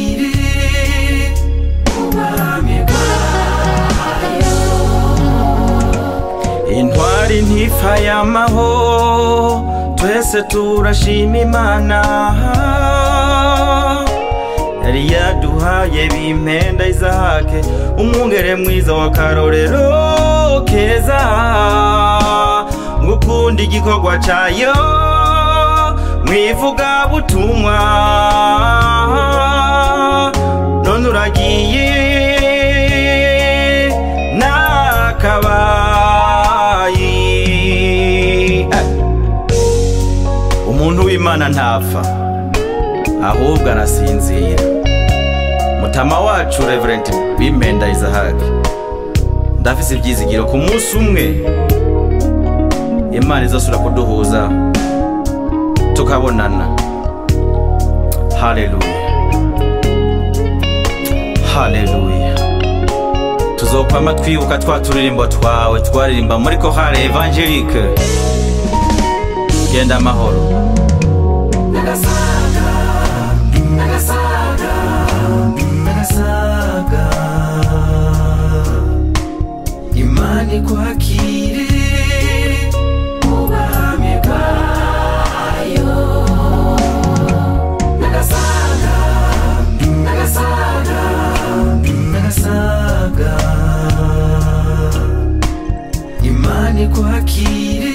ikwakire ubwami bwayo. Intwari ntifa y'amaho, twese turashima Imana yari yaduhaye Bimpenda Isahake, umwungere mwiza w'akarorero keza, ngukunda igikorwa cayo mwivuga butumwa. None uragiye nakabaye. Umuntu w'Imana ntapfa, ahubwo arasinzira. Mutama wacu Reverend Bimpenda Isahake, ndafise ivyizigiro ku munsi umwe Imana izosubira kuduhuza tukabonana. Haleluya, haleluya. Tuzokwama twibuka twa turirimbo twawe twaririmba muri Chorale Evangelique. Genda amahoro. Nagasaga, nagasaga, nagasaga, Imana ikwakire ubwami bwayo. Nagasaga, nagasaga, nagasaga, Imana ikwakire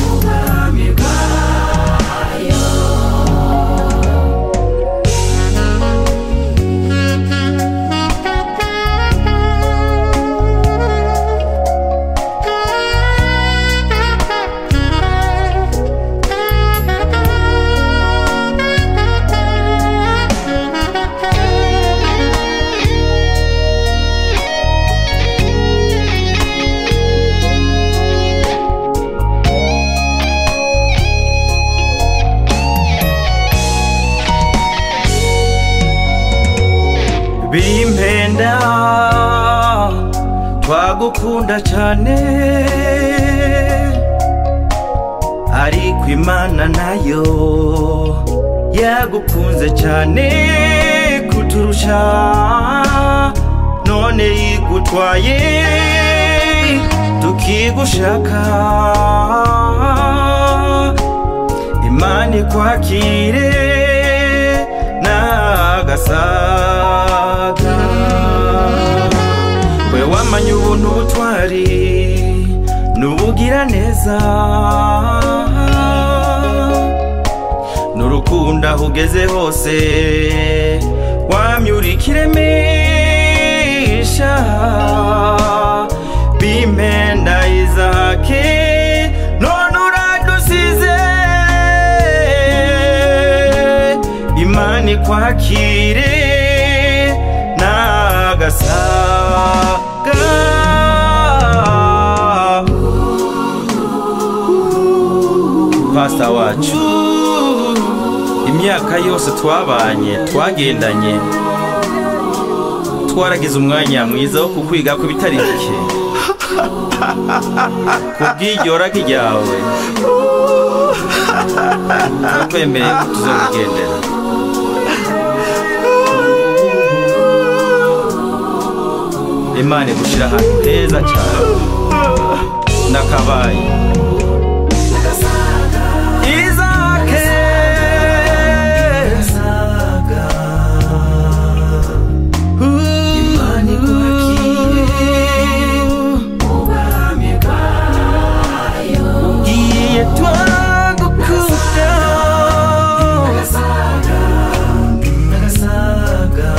ubwami bwayo. Bimpenda twagukunda cyane, ariko Imana nayo yagukunze cyane kuturusha, none yigutwaye tukigushaka. Imana ikwakire nagasaga. We wamanye ubuntu, ubutwari n'ubugira neza, n'urukundo aho ugeze hose wamyura ikiremesha. Bimpenda Isahake, none uradusize. Imana ikwakire nagasaga. Pastor wacu, imyaka yose twabanye twagendanye, twaragize umwanya mwiza wo kukwiga ku bitari bike. Kubw'iryo ragi ryawe turakwemereye ko tuzokugendera. Imana igushira ahantu heza cyane. Nakabaye Isahake, Nagasaga, Imana ikwakire ubwami bwayo. Ugiye twagukunda. Nagasaga, nagasaga,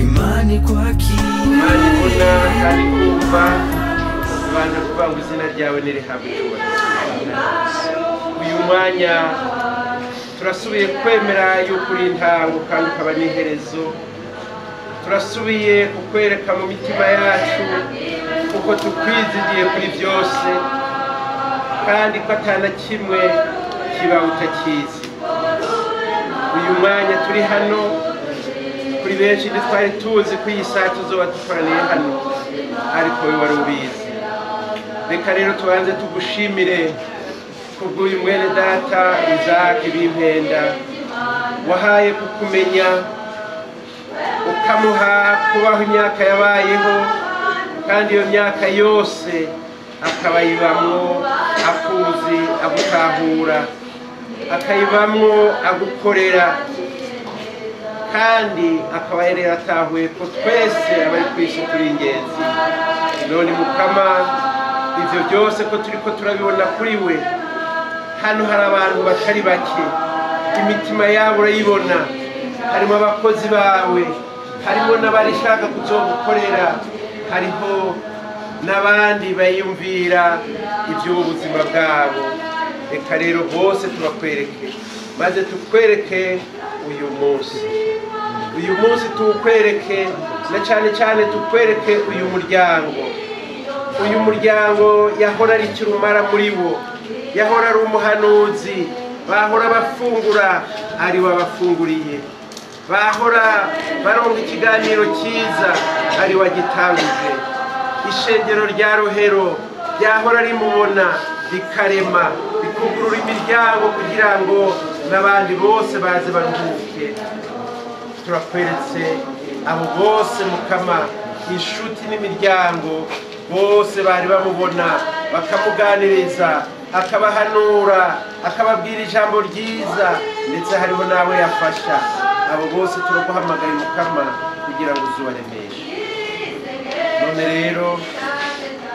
Imana ikwakire. Imana ibona kandi kumva, ibanje kuvuga ngo izina ryawe nirihabwe icyubahiro. Uyu mwanya turasubiye kwemera yuko uri intango kandi ukaba n'iherezo. Turasubiye kukwereka mu mitima yacu kuko tukwizigiye kuri byose, kandi ko atana kimwe kiba utakizi. Uyu mwanya turi hano kuri benshi ntitwari tuzi ko iyi saha tuzoba dukoraniye hano, ariko wowe wari ubizi. Reka rero tubanze tugushimire kubw'uyu mwene data Isaac Bimpenda Wahaye kukumenya, ukamuha kubaho imyaka yabayeho, kandi iyo myaka yose akaba ayibamwo akuzi, agutahura, akayibamwo agukorera, kandi akaba yari yaratahuye ko twese abari ku isi turi ingenzi. None Mukama, ivyo byose ko turiko turabibona kuri we, hano hari abantu batari bake, imitima yabo urayibona, harimo abakozi bawe, harimo n'abarishaka kuzogukorera, hariho n'abandi bayumvira iby'ubu buzima bwabo. Reka rero bose tubakwereke, maze tukwereke uyu munsi, uyu munsi tuwukwereke, na cyane cyane tukwereke uyu muryango. Uyu muryango yahora ari kirumara muri bo, yahora ari umuhanuzi, bahora bafungura ari wabafunguriye, bahora baronga ikiganiro cyiza ari wagitanguje. Ishengero rya Rohero ryahora rimubona rikarema, rikugurura imiryango kugira ngo n'abandi bose baze baruhuke. Turakweretse abo bose Mukama, inshuti n'imiryango bose bari bamubona, bakamuganiriza, akabahanura, akababwira ijambo ryiza, ndetse hariho nawe yafasha. Abo bose turaguhamagaye Mukama kugira ngo uzubaremeshe. None rero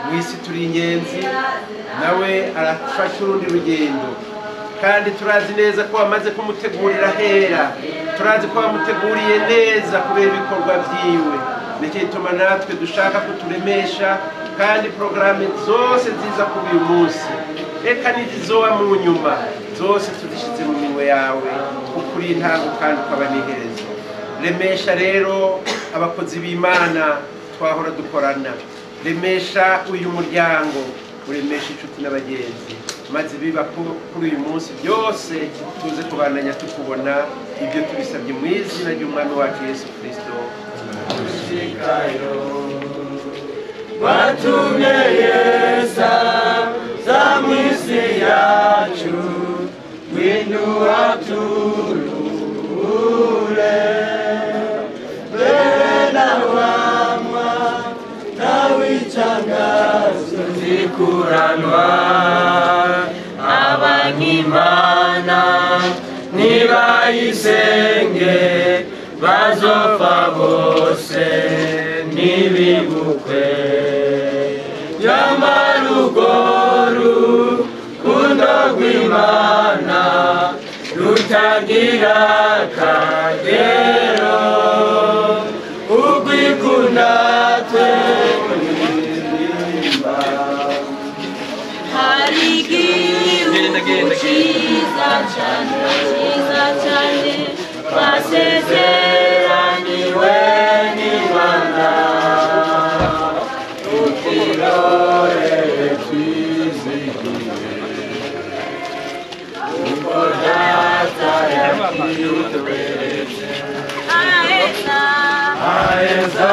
mu isi turi ingenzi, nawe arafasha urundi rugendo, kandi turazi neza ko wamaze kumutegurira hera, turazi ko wamuteguriye neza kubera ibikorwa byiwe. Nicyo gituma natwe dushaka kuturemesha, kandi porogaramu zose nziza kuri uyu munsi, reka n'izizoba mu nyuma zose tuzishyize mu minwe yawe, kuko uri intango kandi ukaba n'iherezo. Remesha rero abakozi b'Imana twahora dukorana, remesha uyu muryango, uremesha inshuti n'abagenzi, maze biba kuri uyu munsi byose tuze kubandanya tukubona. Ibyo tubisabye mu izina ry'Umwami wacu Yesu Kristo. Watumye Yesu za mwisi yacu, windu aturure bena wamwa nawitangazo zikuranwa abanyimana nibayisenge bazopfa bose nibibukwe. Nyamara urukundo rw'Imana rutagira akagero, ugwikunda twe kuririmba. Hari igihugu cyiza cyane, cyiza cyane, twasezeraniwe n'Imana, Tukirorere twizigiye, uko Data yakitweretse. Aheza, Aheza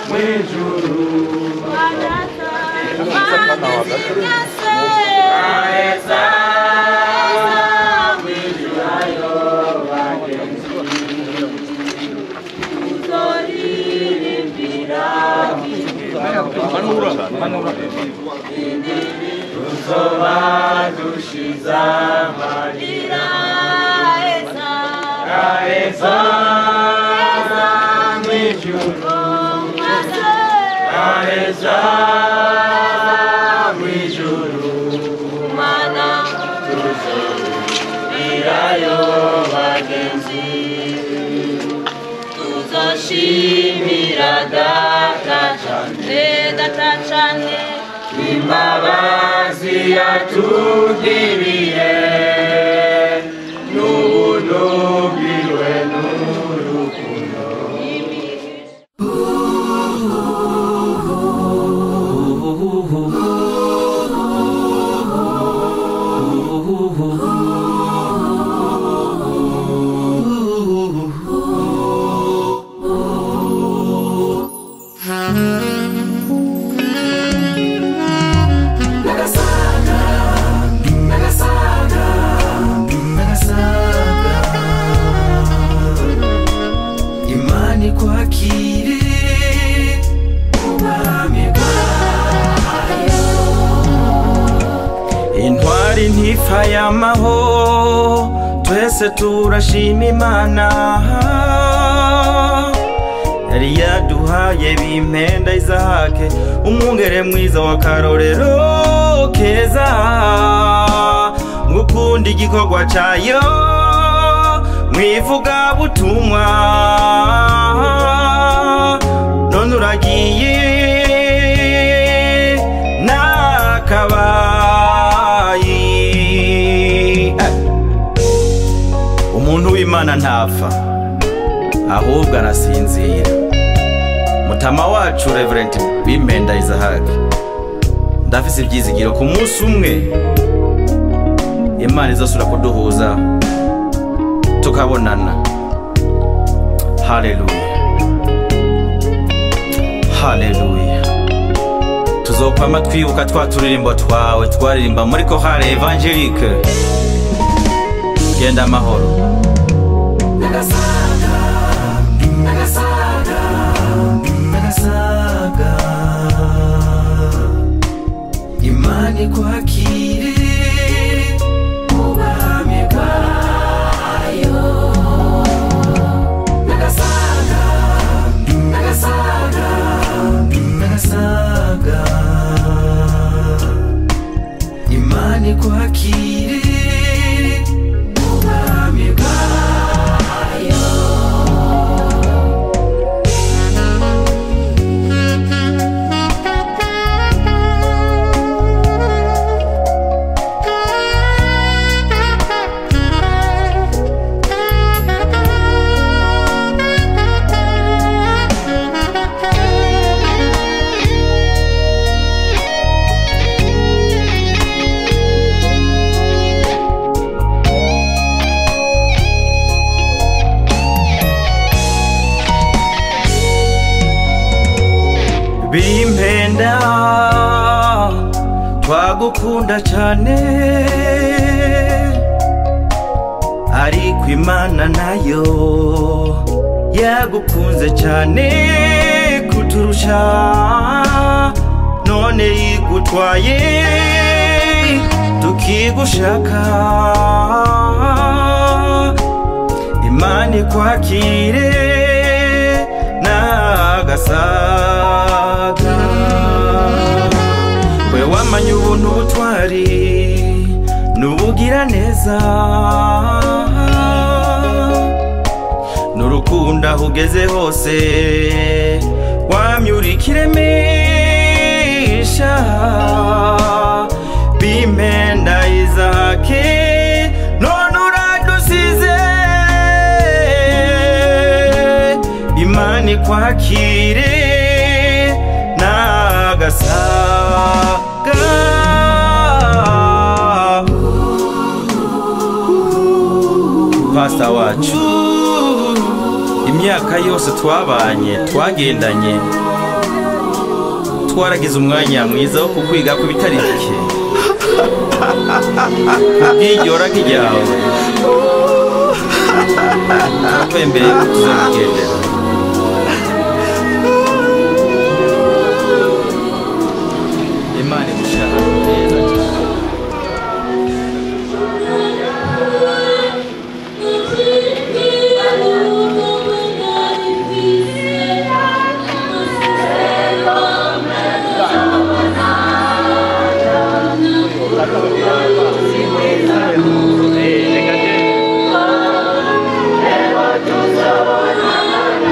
mw'ijuru, kwa Data, wameze aheza mw'ijuru ayo bagenzi. Tuzoririmbira Tuzoba dushize amarira, aheza, aheza mw'ijuru, aheza mw'ijuru, Mana tuzorirayo bagenzi. Tuzoshimira Data cyane, Data cyane, Imbabazi yatugiriye, n'ubuntu bwiwe n'urukundo. Nagasaka, Nagasaka. Yamaho twese turashima Imana yari yaduhaye Bimpenda Izahake, umwungere mwiza wa karorero keza, ngukunda igikorwa cayo mwivuga butumwa. None uragiye nakabayi. Umuntu w'Imana ntapfa ahubwo arasinzira. Mutama wacu Reverend Bimpenda Izahake, ndafise ivyizigiro ku munsi umwe Imana izosubira kuduhuza tukabonana. Haleluya, haleluya. Tuzokwama twibuka twa turirimbo twawe twaririmba muri Chorale Evangelique. Genda amahoro. Nagasaga, nagasaga, nagasaga, Imana ikwakire mu bwami bwayo. Nagasaga, nagasaga, nagasaga, Imana ikwakire mu bwami bwayo. Bimpenda twagukunda cyane, ariko Imana nayo yagukunze cyane kuturusha, none yigutwaye tukigushaka. Imana ikwakire nagasaga. We wamanye ubuntu butwari nubugira neza, n'urukundo aho ugeze hose wamye uri kiremesha. Bimpenda Izahake none uradusize, Imana ikwakire nagasaga. Pastor wacu, imyaka yose twabanye twagendanye, twaragize umwanya mwiza wo kukwiga ku bitari bike. Kubw'iryo ragi ryawe twembereye ko tuzokugendera. Imana igushira ahantu heza cyane. Thank you.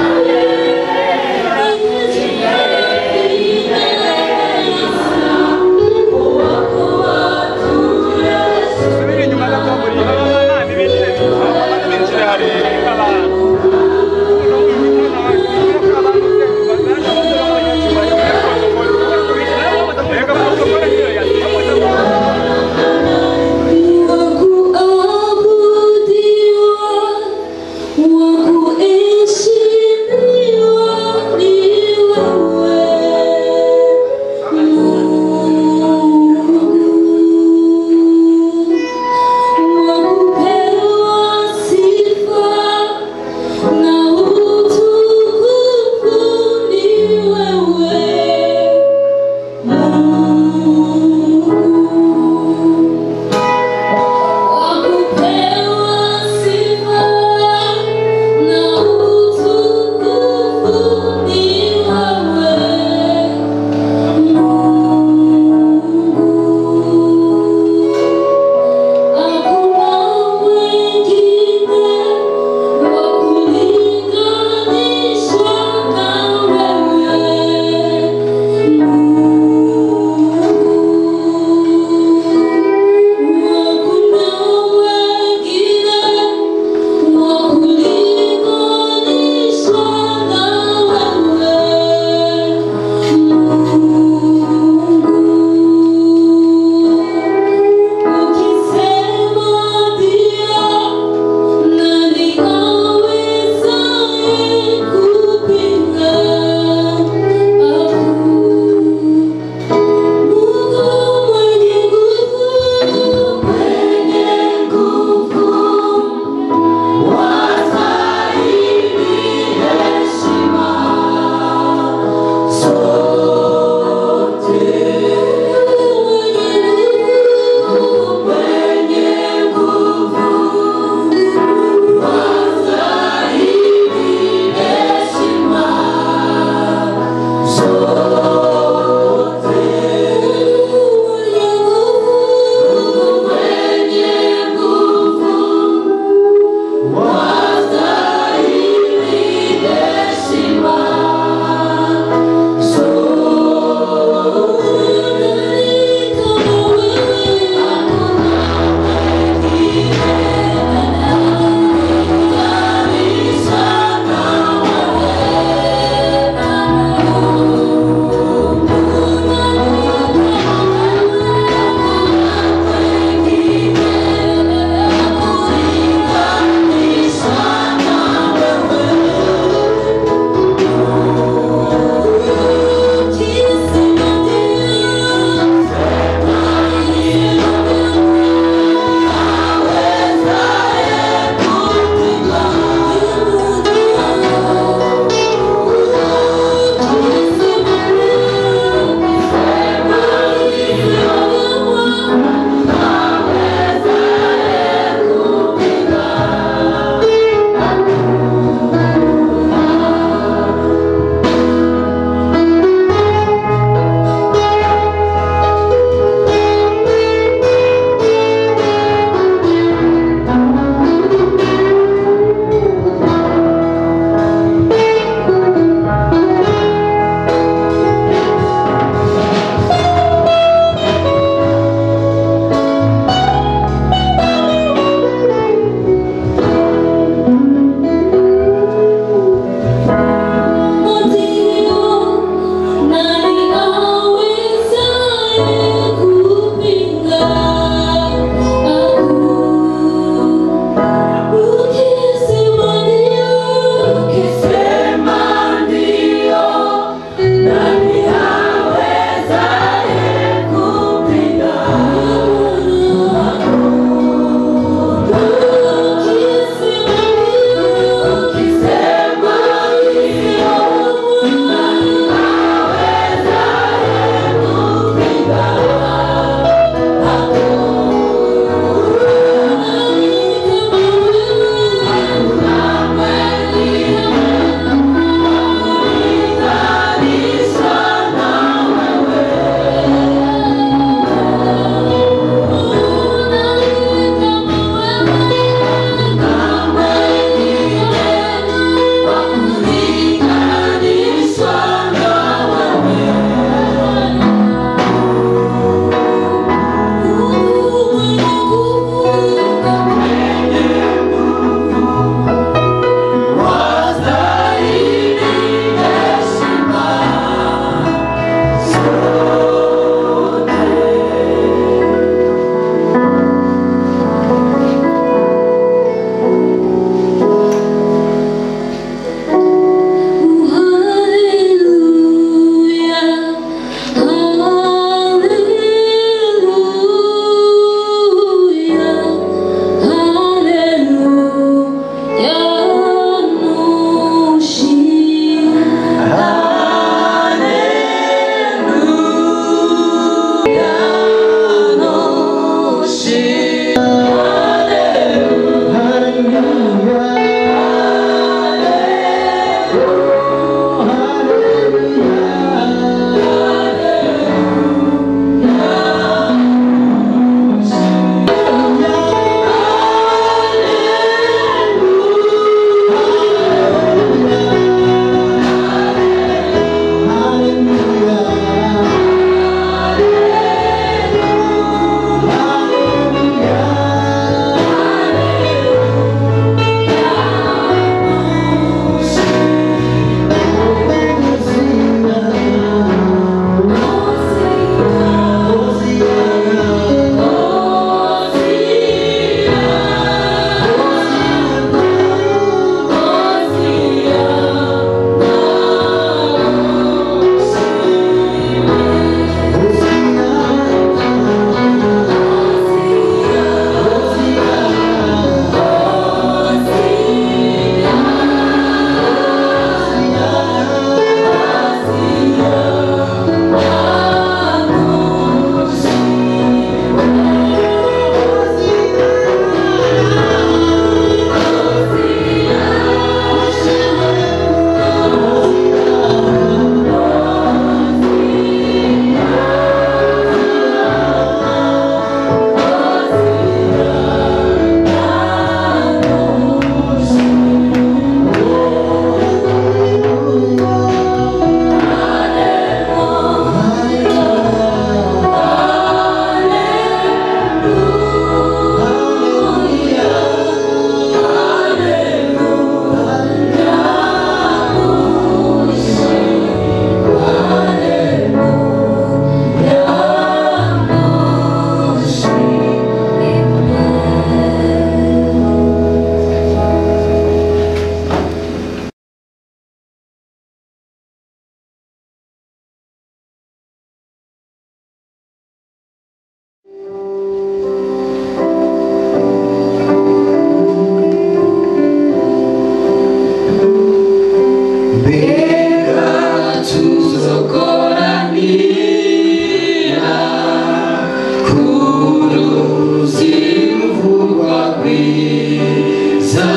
rwiza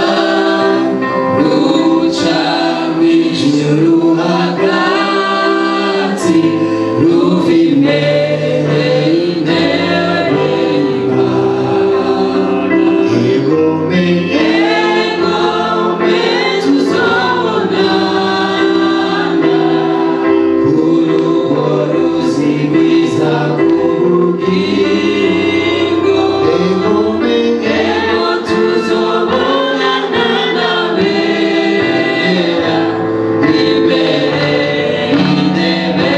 ruca mw'ijuru hagati ruva imbere y'intebe y'Imana. Egome, egome tuzobonana kuri urwo ruzi rwiza rw'ubugingo. Egome, ego tuzobonana n'abera imbere y'intebe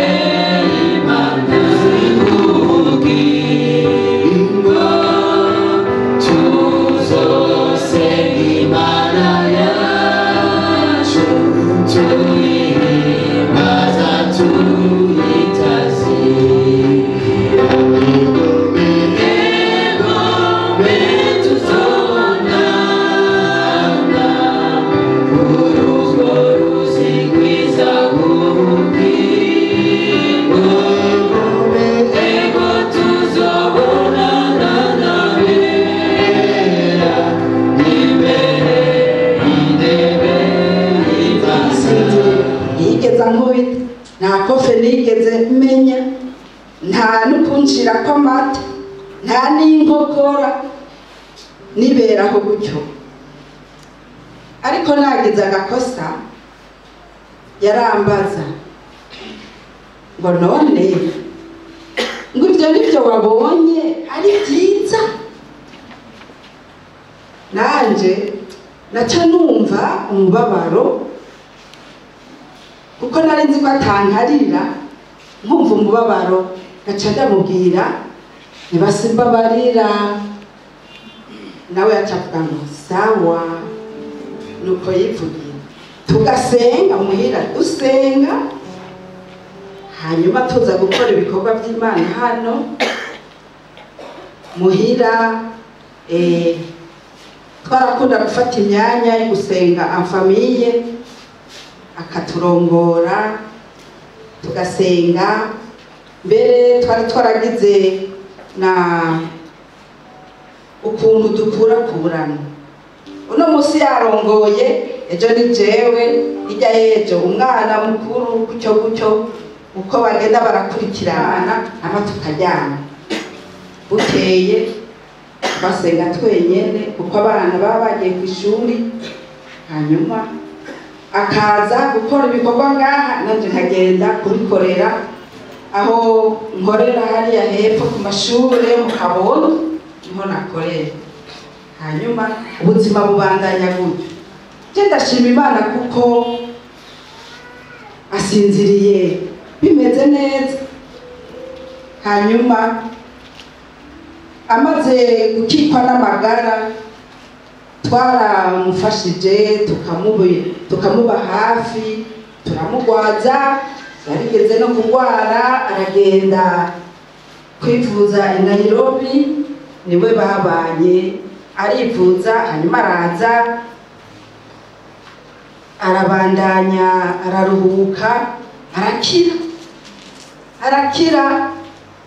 y'Imana rw'ubugingo. Tuzosenga Imana yacu tuyihimbaza tuyitazira. Egome tuzobonana kuri urwo ruzi rwiza rw'ubugingo. Ego tuzobonana n'abera imbere y'intebe y'Imana. Yigeze ankubita, nta kofe nigeze menya, nta n'ukuncira kw'amata, nta n'inkokora, niberaho gutyo. Ariko nagize agakosa yarambaza ngo none ngo ibyo nibyo wabonye ari byiza? Nanje naca numva umubabaro kuko nari nzi ko atankarira, nkumva umubabaro gaca ndamubwira ntibasimbabarira, nawe yaca avuga ngo sawa. Nuko yivugira tugasenga muhira, dusenga, hanyuma tuza gukora ibikorwa by'Imana hano muhira. Twarakunda gufata imyanya yo gusenga en famille, akaturongora tugasenga. Mbere twari twaragize na ukuntu dukurakurana, uno munsi yarongoye, ejo ni jewe, hirya y'ejo umwana mukuru, gutyo gutyo uko bagenda barakurikirana, hama tukaryama. Bukeye basenga twenyene kuko abana baba bagiye ku ishuri, hanyuma akaza gukora ibikorwa ngaha, nanje nkagenda kubikorera aho nkorera hariya hepfo ku mashure yo mu Kabondo, niho nakorera. Hanyuma ubuzima bubandanya gutyo. Je ndashima Imana kuko asinziriye bimeze neza. Hanyuma amaze gukikwa n'amagara twaramufashije, tukamuba hafi, turamugwaza. Yarigeze no kugwara aragenda kwivuza i Nairobi, niwe babanye arivuza, hanyuma araza arabandanya araruhuka, arakira, arakira,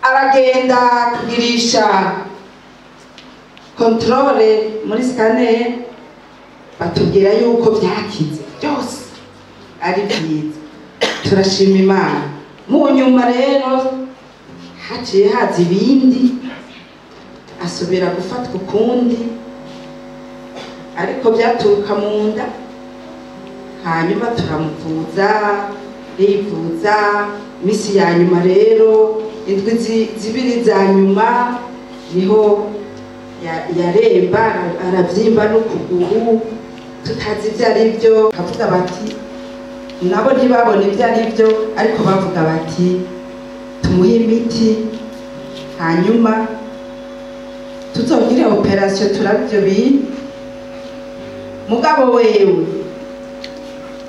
aragenda kugirisha contrôle muri scanner, batubwira yuko byakize byose ari byiza. Turashima Imana. Mu nyuma rero haciye haza ibindi, asubira gufatwa ukundi, ariko byaturuka mu nda. Hanyuma turamuvuza, rivuza. Misi ya nyuma rero, indwi zibiri za nyuma, niho yaremba, arabyimba n'ukuguru, tutazi ibyo ari byo. Bakavuga bati nabo ntibabona ibyo ari byo, ariko bavuga bati tumuhe imiti hanyuma tuzogire operation turabe ibyo bintu. Mugabo wewe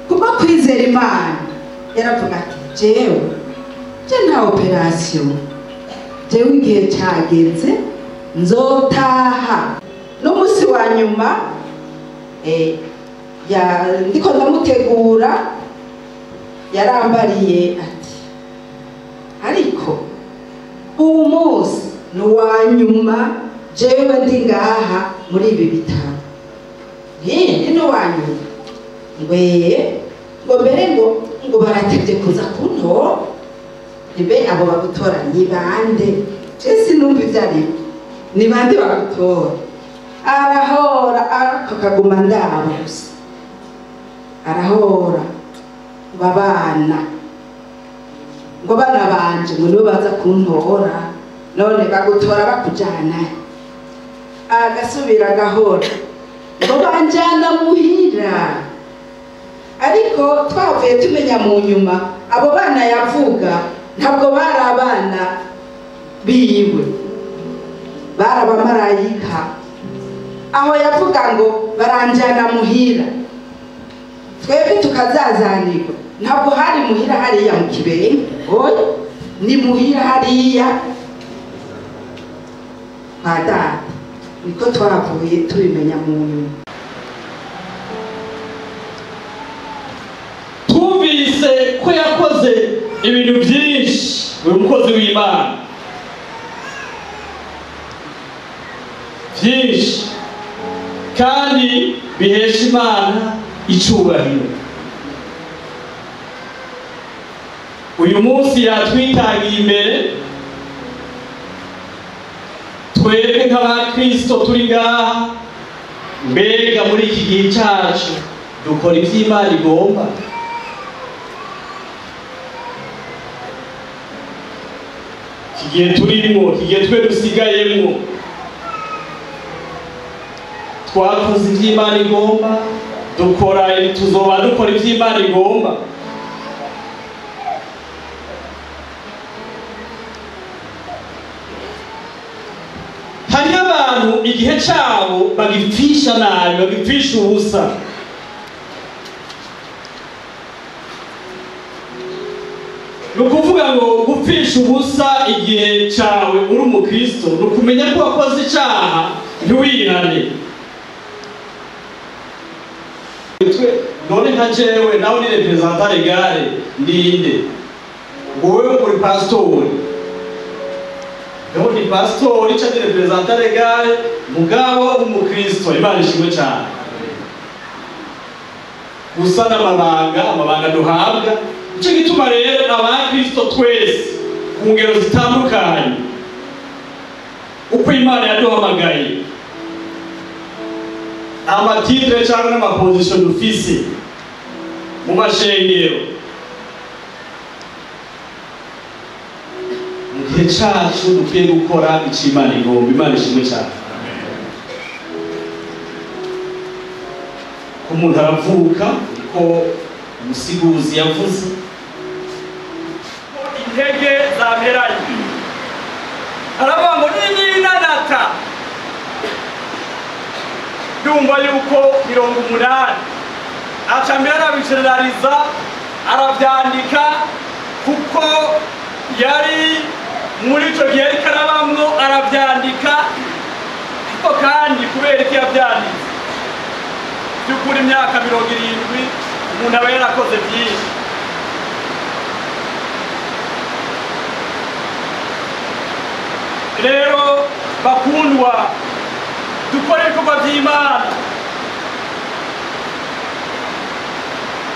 kubwo kwizera Imana yaravuga ati jewe je nta operation, jewe igihe cageze nzotaha. N'umunsi wa nyuma ndiko ndamutegura, yarambariye ati ariko uwu munsi ni uwa nyuma jewe ndi ngaha muri ibi bitaro, Nti n'uwanyuma ngweye ngo mbere ngo baratevye kuza kuntora. Nibe abo bagutora ni bande? Je sinumva ivyo arivyo. Ni bande bagutora? Arahora ariko akaguma ndaba gusa. Arahora ngo abana, ngo bana banje ngo nibo baza kuntora, none bagutora bakujana. Agasubira agahora ngo banjana muhira. Ariko twavuye tumenya mu nyuma abo bana yavuga ntabwo bari abana biwe, bari abamarayika. Aho yavuga ngo baranjana muhira, twebwe tukazazanirwa. Ntabwo hari muhira hariya mu Kibenga, oya, ni muhira hariya kwa data. Niko twavuye tubimenya mu nyuma. Twumvise ko yakoze ibintu byinshi uyu mukozi w'Imana, byinshi kandi bihesha Imana icubahiro. Uyu munsi yatwitangiye imbere twebwe nk'abakristo turi ngaha. Mbega muri iki gihe cyacu dukora ivy'Imana igomba? Iki gihe turimwo, iki gihe twe dusigayemwo, twakoze ivy'Imana igomba, dukora, tuzoba dukora ivy'Imana igomba. Hariho abantu igihe cabo bagipfisha nabi, bagipfisha ubusa. Ni ukuvuga ngo gupfisha ubusa igihe cawe uri umukristo ni ukumenya ko wakoze icaha ntiwihane. None nka jewe nawe ni representant légal ndinde, wowe uri pastori, ni pastori cyangwa representant légal mugabo w'umukristo. Imana ishimwe cyane. Gusa n'amabanga, amabanga duhabwa. Nicyo gituma rero abakristo twese ku ngero zitandukanye uko Imana yaduhamagaye, amatitre cyangwa n'amaposition dufise mu mashengero, mu gihe cacu dukwiye gukora ico Imana igomba. Imana ishimwe cyane. Ko umuntu aravuka, niko umusiguzi yavuze, intege zameranye, aravuga ngo nininanata. Ndumva yuko 80 aca mbere arabigeneraliza, aravyandika kuko yari muri ico gihe ariko arabamwo, aravyandika. Ariko kandi kubera iki yavyanditse? By'ukuri imyaka 70 umuntu aba yarakoze byinshi. Rero bakundwa, dukore ibikorwa by'Imana,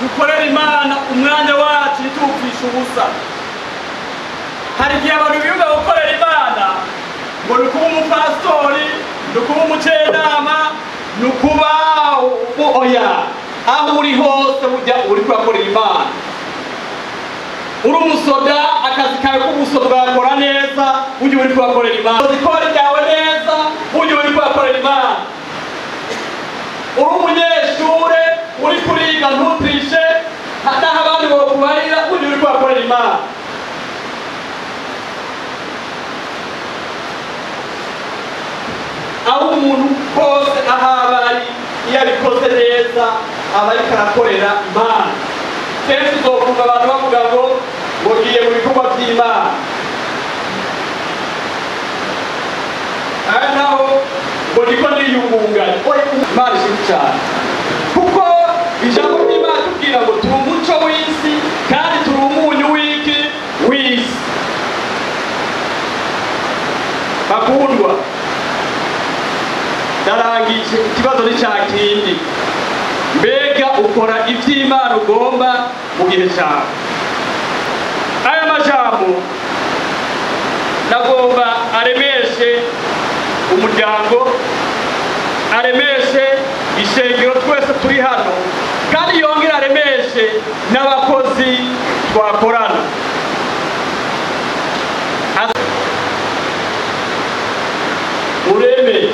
dukorere Imana umwanya wacu, ntituwupfishe ubusa. Hari igihe abantu biyumva gukorera Imana ngo ni ukuba umupasitori, ni ukuba umucenama, ni ukuba oya. Aho uri hose burya uri kurakorera Imana. Uri umusoda, akazi kawe k'ubusoda ugakora neza, burya uri kurakorera Imana. Ikora ryawe neza, burya uri kurakorera Imana. Uri umunyeshure, uri kuriga ntutrishe, naho abandi bokubarira, burya uri kurakorera Imana. Aho umuntu hose ahaba ari, iyo abikoze neza aba ariko arakorera Imana. Kenshi uzokumva abantu bavuga ngo ngiye mu bikorwa by'Imana, aha naho ngo niko niyungunganya. Imana ishimwe cyane, kuko ijambo ry'Imana tubwira ngo turi umuco w'isi kandi turi umunyu w'iki w'isi. Bakundwa, Ndarangije ikibazo ni cya kindi: mbega ukora iby'Imana ugomba mu gihe cyawe? Aya majambo nagomba aremeshe umuryango, aremeshe ishengero twese turi hano, kandi yongere aremeshe n'abakozi twakorana. Ureme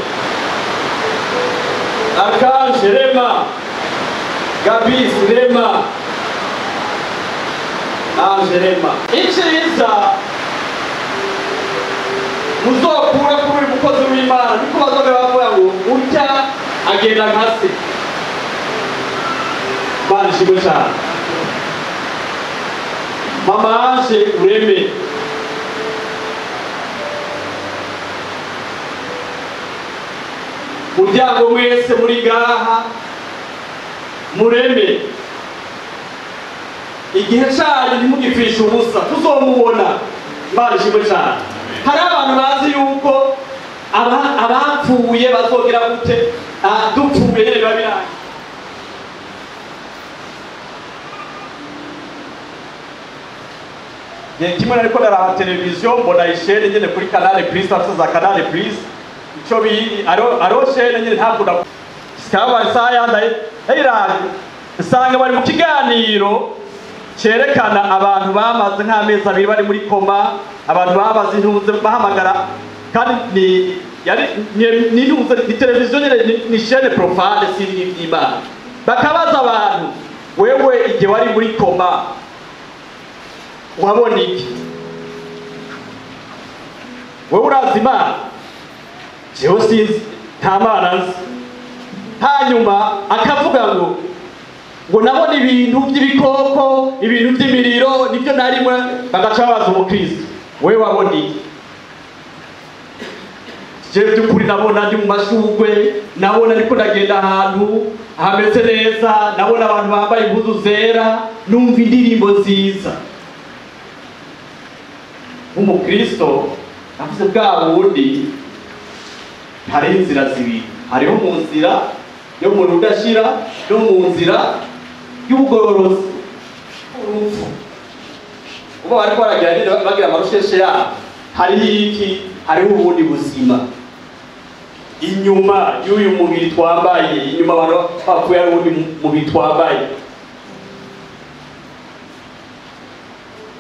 Archange, rema Gabis, rema Ange, rema. Icyiza muzokura kuri uyu mukozi w'Imana niko bazobe bavuga ngo urya agenda nka se. Imana ishimwe cyane. Mama Ange, ureme. Muryango mwese muri ngaha mureme. Igihe cyanyu ntimugipfishe ubusa, tuzomubona. Imana ishimwe cyane. Hari abantu bazi yuko abapfuye bazogira gute, dupfuye nyine biba birangiye. Igihe kimwe nariko ndaraba televiziyo mbona ishene nyene kuri Canal Plus, afise za Canal Plus ico biri ariho shene nyene ntakunda sikaba isaha yandaye eyirani, nsanga bari mu kiganiro cerekana abantu bamaze nk'amezi 2 bari muri koma, abantu babaze intuze bahamagara, kandi ni yari ni intuze ni televiziyo nyene ni chaîne profane si iby'Imana. Bakabaza abantu, wewe igihe wari muri koma wabona iki? Wewe urazi Imana? Jewe sinzi, nta Mana nzi. Hanyuma akavuga ngo nabona ibintu by'ibikoko, ibintu by'imiriro, nibyo narimwe. Bagaca babaza umukristo, wewe wabona iki? Jewe by'ukuri nabona ndi mu mashurwe, nabona ariko ndagenda ahantu hameze neza, nabona abantu bambaye impuzu zera, numva indirimbo nziza. Umukristo avuze bwa bundi hariho inzira zibiri, hariho mu nzira yo mu rudashira no mu nzira y'ubugororozi. Urupfu uba bariko baragira nyine bagira amarusheshe yabo, hariho iki? Hariho ubundi buzima inyuma y'uyu mubiri twambaye, inyuma abantu bapfuye hari uwundi mubiri twambaye.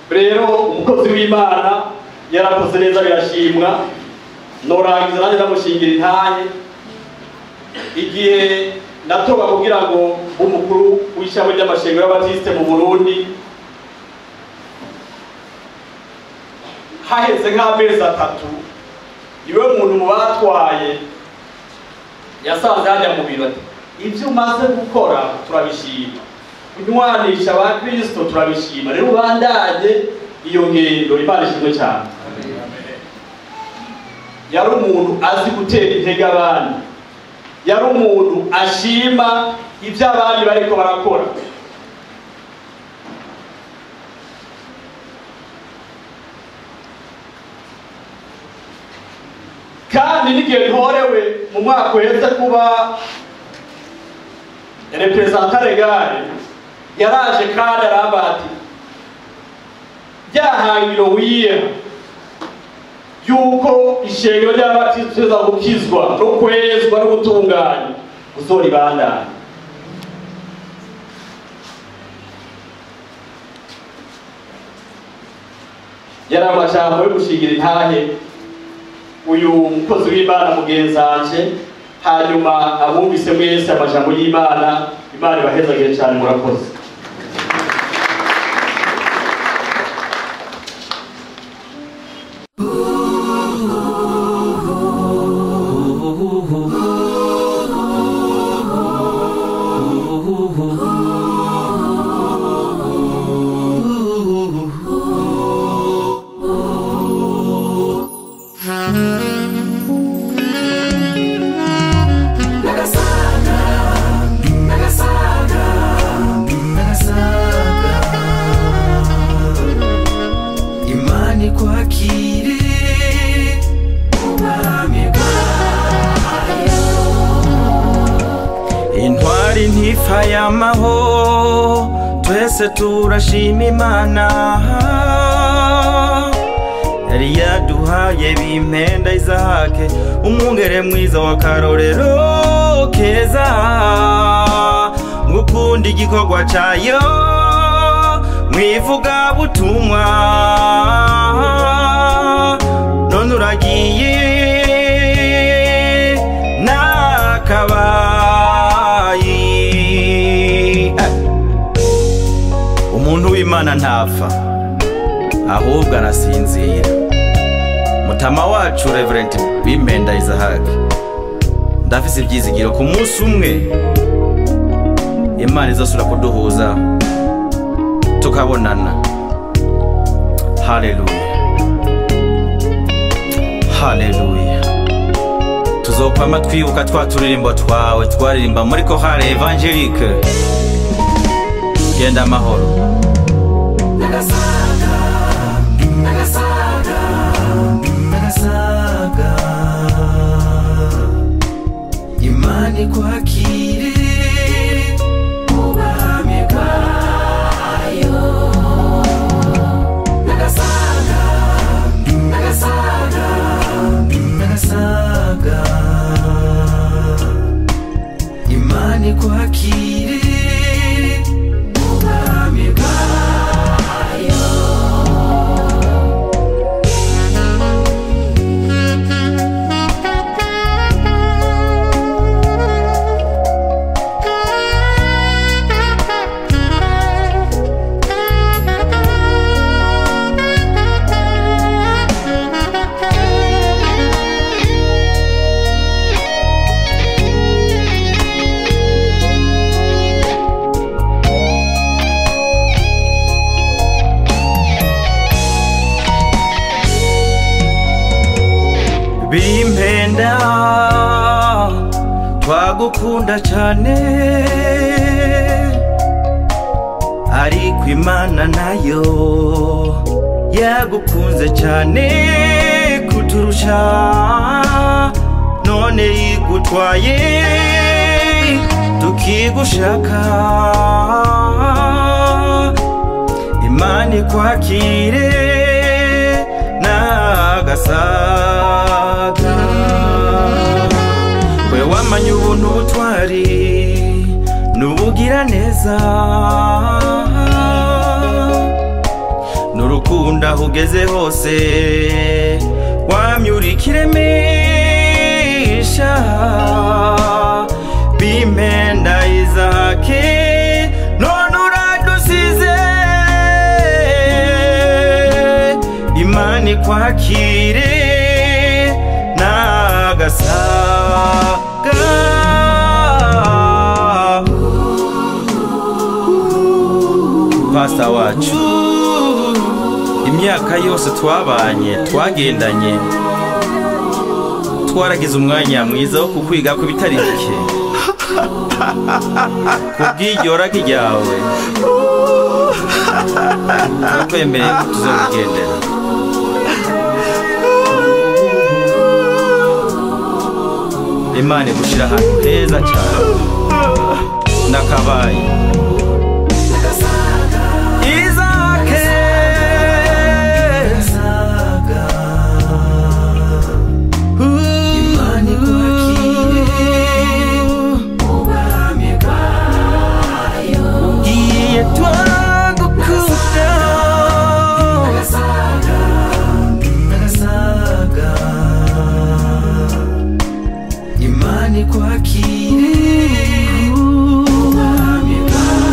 Rero umukozi w'Imana yarakoze neza, birashimwa. Norangiza nanjye ndamushingira intahe. Igihe natoba kugira ngo umukuru w'ishami ry'amashengero y'Abatisite mu Burundi, haheze nk'amezi 3, niwe muntu mu batwaye yasanze hajya mu biro ati ibyo umaze gukora turabishima, kunywanisha abakristo turabishima, rero ubandanye iyo ngendo. Imana ishimwe cyane. Yari umuntu azi gutera intege abandi, yari umuntu ashima ibyo abandi bariko barakora. Kandi n'igihe ntorewe mu mwaka uheze kuba representant legal, yaraje kandi aramba ati ryahangiro wiye yuko ishengero ry'Abatisite riza gukizwa no kwezwa no gutunganya, uzoribandanya. Yari amajambo yo gushingira intahe uyu mukozi w'Imana mugenzanje. Hanyuma abumvise mwese amajambo y'Imana, Imana ibahezagire cyane, murakoze. Nagasaka, Nagasaka. Intwari ntifa yamaho, twese turashima Imana yari yaduhaye Bimpenda Izahake, umwungere mwiza w'akarorero keza, ngukunda igikorwa cayo mwivuga butumwa. None uragiye nakabaye. Umuntu w'Imana ntapfa, ahubwo arasinzira. Mutama wacu Reverend Bimpenda Izahake, ndafise ivyizigiro ku munsi umwe Imana izosubira kuduhuza tukabonana. Haleluya, haleluya. Tuzokwama twibuka twa turirimbo twawe twaririmba muri Chorale Evangelique. Genda amahoro. Nagasaga, nagasaga, nagasaga, Imana ikwakire mu bwami bwayo. Nagasaga, nagasaga, nagasaga, Imana ikwakire mu bwami bwayo. Bimpenda twagukunda cyane, ariko Imana nayo yagukunze cyane kuturusha, none yigutwaye tukigushaka. Imana ikwakire nagasaga. We wamanye ubuntu butwari n'ubugira neza, n'urukundo aho ugeze hose wamye uri kiremesha. Bimpenda Izahake, none uradusize. Imana ikwakire nagasaga. Pastor wacu, imyaka yose twabanye twagendanye, twaragize umwanya mwiza wo kukwiga ku bitari bike. Kubw'iryo ragi ryawe turakwemereye ko tuzokugendera. Imana igushira ahantu heza cyane. Nakabaye Izahake, Nagasaga, Imana ikwakire mu bwami bwayo. Ugiye twagukunda. Nagasaga, nagasaga, Imana ikwakire mu bwami bwayo.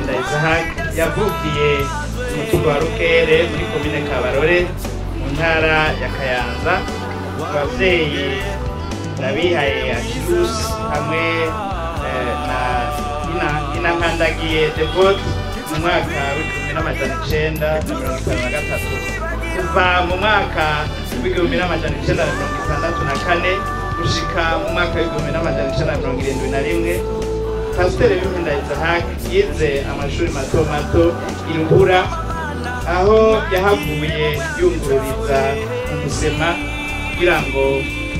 Bimpenda Isaac yavukiye mu mutumba wa Rukere muri komine Kabarore mu ntara ya Kayanza. Abavyeyi Ndabihaye Achilus hamwe na Inankandagiye Devote mu mwaka w'1953. Kuva mu mwaka w'1964 gushika mu mwaka w'1971, Pasiteri Bimpenda Isaac yize amashuri mato mato i Rubura, aho yahavuye yungururiza umusema kugira ngo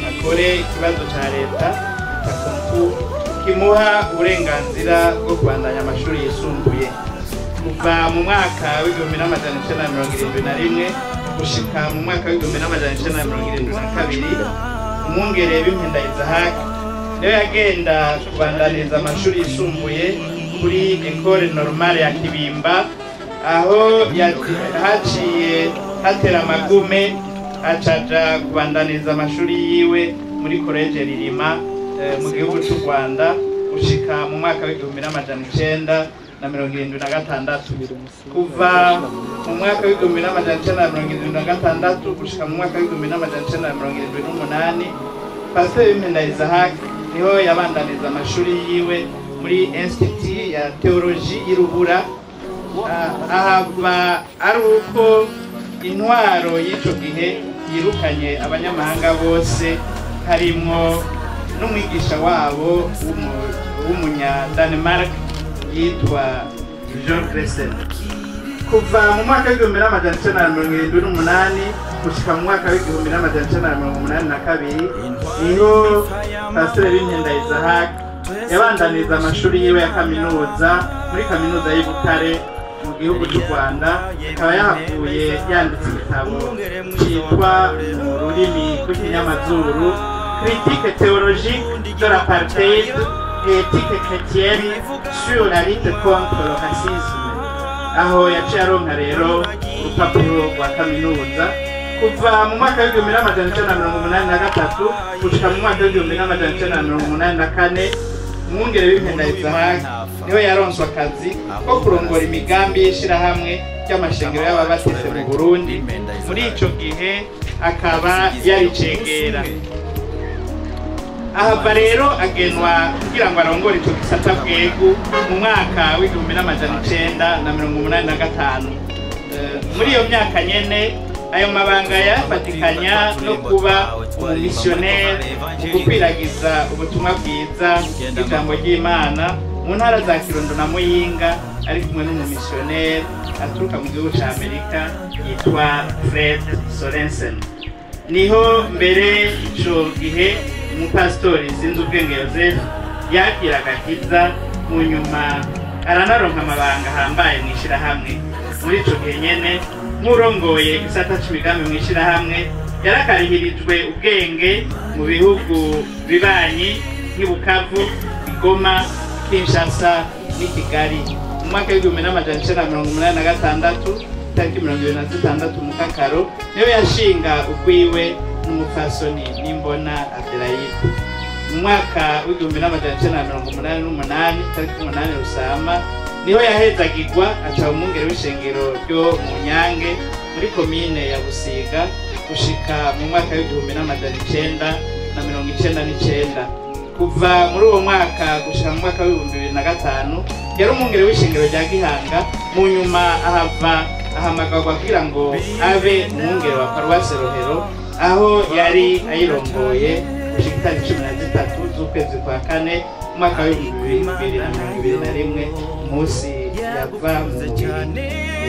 akore ikibazo ca leta ca kimuha uburenganzira bwo kubandanya amashuri yisumbuye. Kuva mu mwaka w'1971 gushika mu mwaka w'1972, umwungere Bimpenda Isaac niwe yagenda kubandaniza amashuri yisumbuye kuri Ecole Normale ya Kibimba, aho haciye hatera amagume acaja kubandaniza amashuri yiwe muri College Ririma mu gihugu cy'u Rwanda gushika mu mwaka w'1976. Kuva mu mwaka w'1976 gushika mu mwaka w'1978, Pasiteri Bimpenda Isaac niho yabandaniza amashuri yiwe muri Institut ya Théologie y'Irubura. Ahava ari uko intwaro y'ico gihe yirukanye abanyamahanga bose, harimwo n'umwigisha wabo w'umunya Denmark yitwa Jean Crescent. Kuva mu mwaka w'1978 gushika mu mwaka w'1982 niho Pasiteri Bimpenda Isaac yabandaniza amashuri yiwe ya kaminuza muri kaminuza y'i Butare mu gihugu cy'u Rwanda. Akaba yahavuye yanditse igitabo cyitwa mu rurimi rw'ikinyamazuru Critique théologique de l'apartheid et éthique chrétienne sur la lutte contre le racisme, aho yaciye aronka rero urupapuro rwa kaminuza. Kuva mu mwaka w'1983 gushika mu mwaka w'1984, umwungere Bimpenda Isaac niwe yaronswe akazi ko kurongora imigambi y'ishirahamwe ry'amashengero y'ababatiste mu Burundi. Muri ico gihe akaba yaricegera. Ahava rero agenwa kugira ngo arongore ico gisata bwegu mu mwaka w'1985. Muri iyo myaka nyene ayo mabanga yafatikanya no kuba umumisiyoneri mu gukwiragiza ubutumwa bwiza bw'ijambo ry'Imana mu ntara za Kirundo na Muyinga, ari kumwe n'umumisiyoneri aturuka mu gihugu ca Amerika yitwa Fred Sorensen. Niho mbere ico gihe umupasitori Sinzubwenge Joseph yakira agakiza, mu nyuma aranaronka amabanga ahambaye mw'ishirahamwe. Muri ico gihe nyene nk'urongoye igisata c'imigambi mw'ishirahamwe yarakarihirijwe ubwenge mu bihugu bibanyi nk'i Bukavu, Goma, Kinshasa n'i Kigali. Mu mwaka w'1986 tariki 26 Mukakaro niwe yashinga ugwiwe n'umupfasoni Nimbona Adelaide. Mu mwaka w'1988 tariki 8 Rusama niho yahezagirwa aca umwungere w'ishengero ryo mu Nyange muri komine ya Busiga gushika mu mwaka w'1999. Kuva muri uwo mwaka gushika mu mwaka w'2005 yari umwungere w'ishengero rya Gihanga. Mu nyuma ahava ahamagarwa kugira ngo abe umwungere wa paruwasi Rohero, aho yari ayirongoye gushika itariki 13 z'ukwezi kwa kane umwaka w'2021, umunsi yava mu mubiri.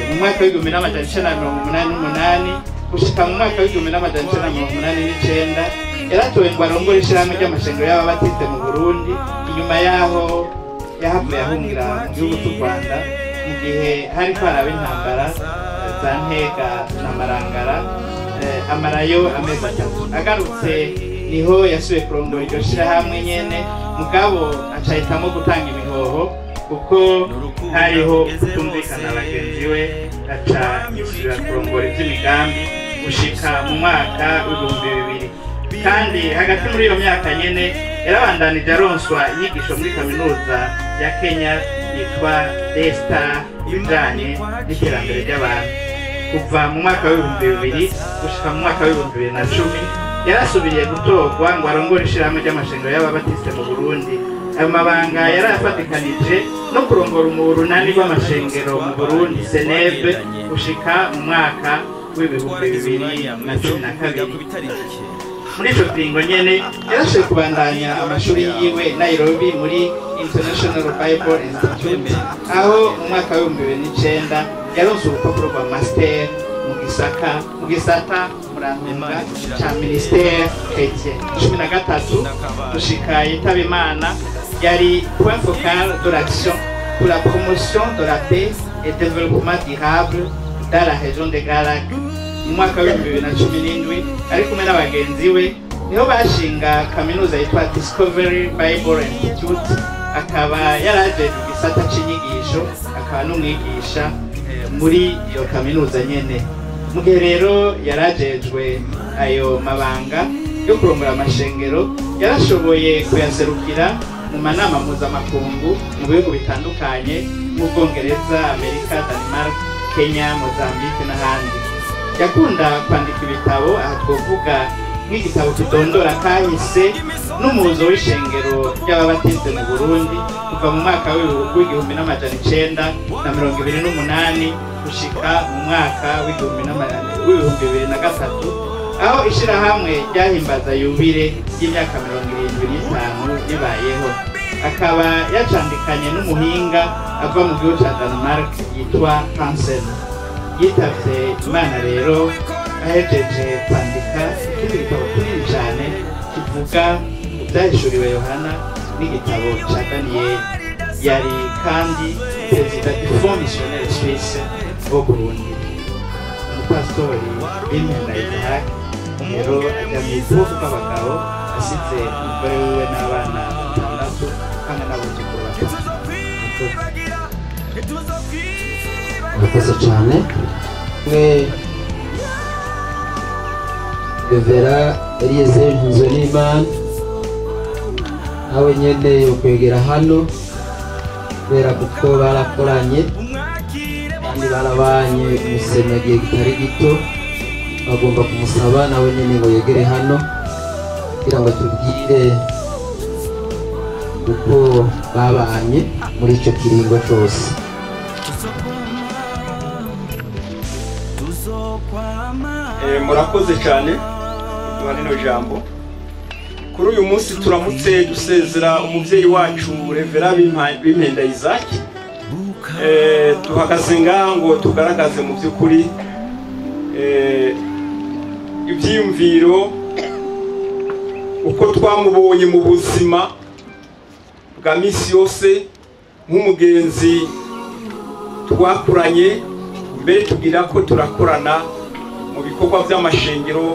Mu mwaka w'1988 gushika mu mwaka w'1989 yaratowe ngo arongore ishirahamwe ry'amashengero y'ababatiste mu Burundi. Inyuma yaho yahavuye ahungira mu gihugu cy'u Rwanda mu gihe hariko haraba intambara za Ntega na Marangara, amarayo amezi 3. Agarutse niho yasubiye kurongora iryo shirahamwe nyene, mugabo acahitamo gutanga imihoho kuko hariho kutumvikana bagenzi we, aca yisubira kurongora ivy'imigambi gushika mu mwaka w'2000. Kandi hagati muri iyo myaka nyene Yarabandanije aronswa inyigisho muri kaminuza ya Kenya yitwa Daystar ibijanye n'iterambere ry'abantu. Kuva mu mwaka w'2000 gushika mu mwaka w'2010 yarasubiriye gutorwa ngo arongore ishirahamwe ry'amashengero y'ababatiste mu Burundi. Ayo mabanga yarayafatikanije no kurongora urunani rw'amashengero mu Burundi Senebe gushika mu mwaka w'2012. Muri ico kiringo nyene yarashoboye kubandanya amashuri yiwe Nairobi muri International Bible Institute, aho mu mwaka w'2009 yaronse urupapuro rwa master mu gisata murantunga ca ministère chrétien. 13 gushika yitaba Imana yari point focal de l'action pour la promotion de la paix et développement durable dans la région des Grands Lacs. Mu mwaka w'2017 ari kumwe n'abagenzi we niho bashinga kaminuza yitwa Discovery Bible Institute, akaba yaraje igisata c'inyigisho, akaba n'umwigisha muri iyo kaminuza nyene. Mu gihe rero yarajejwe ayo mabanga yo kurongora amashengero, yarashoboye kuyaserukira mu manama mpuzamakungu mu bihugu bitandukanye nk'Ubwongereza, Amerika, Denmark, Kenya, Mozambique n'ahandi. Yakunda kwandika ibitabo, aha twovuga nk'igitabo kidondora kahise n'umuzo w'ishengero ry'ababatiste mu Burundi kuva mu mwaka w'1928 gushika mu mwaka w'2003, aho ishirahamwe ryahimbaza yubile y'imyaka 75 ribayeho. Akaba yacandikanye n'umuhinga ava mu gihugu ca Denmark yitwa Hansen. Yitavye Imana rero ahejeje kwandika ikindi gitabo kinini cane kivuga ivyahishuriwe Yohana n'igitabo ca Daniyeli. Yari kandi perezida du Fonds missionnaire suisse au Burundi. Umupasitori Bimpenda Isaac rero ajya mu bwoko bw'abagabo, asize umugore wiwe n'abana 6 hamwe n'abuzukuru 3. Murakoze cyane. Mwe Revera Eliezer Nzonimana nawe nyene yokwegera hano kubera kuko barakoranye kandi barabanye umusenya gihe kitari gito, bagomba kumusaba nawe nyene ngo yegere hano kugira ngo tubwire uko babanye muri ico kiringo cose. Murakoze cyane kuduha rino jambo. Kuri uyu munsi turamutse dusezera umuvyeyi wacu Revera Bimpenda Isaac. Tuhagaze ngaha ngo tugaragaze mu by'ukuri ibyiyumviro uko twamubonye mu buzima bwa misi yose nk'umugenzi twakuranye, mbere tugira ko turakorana mu bikorwa by'amashengero,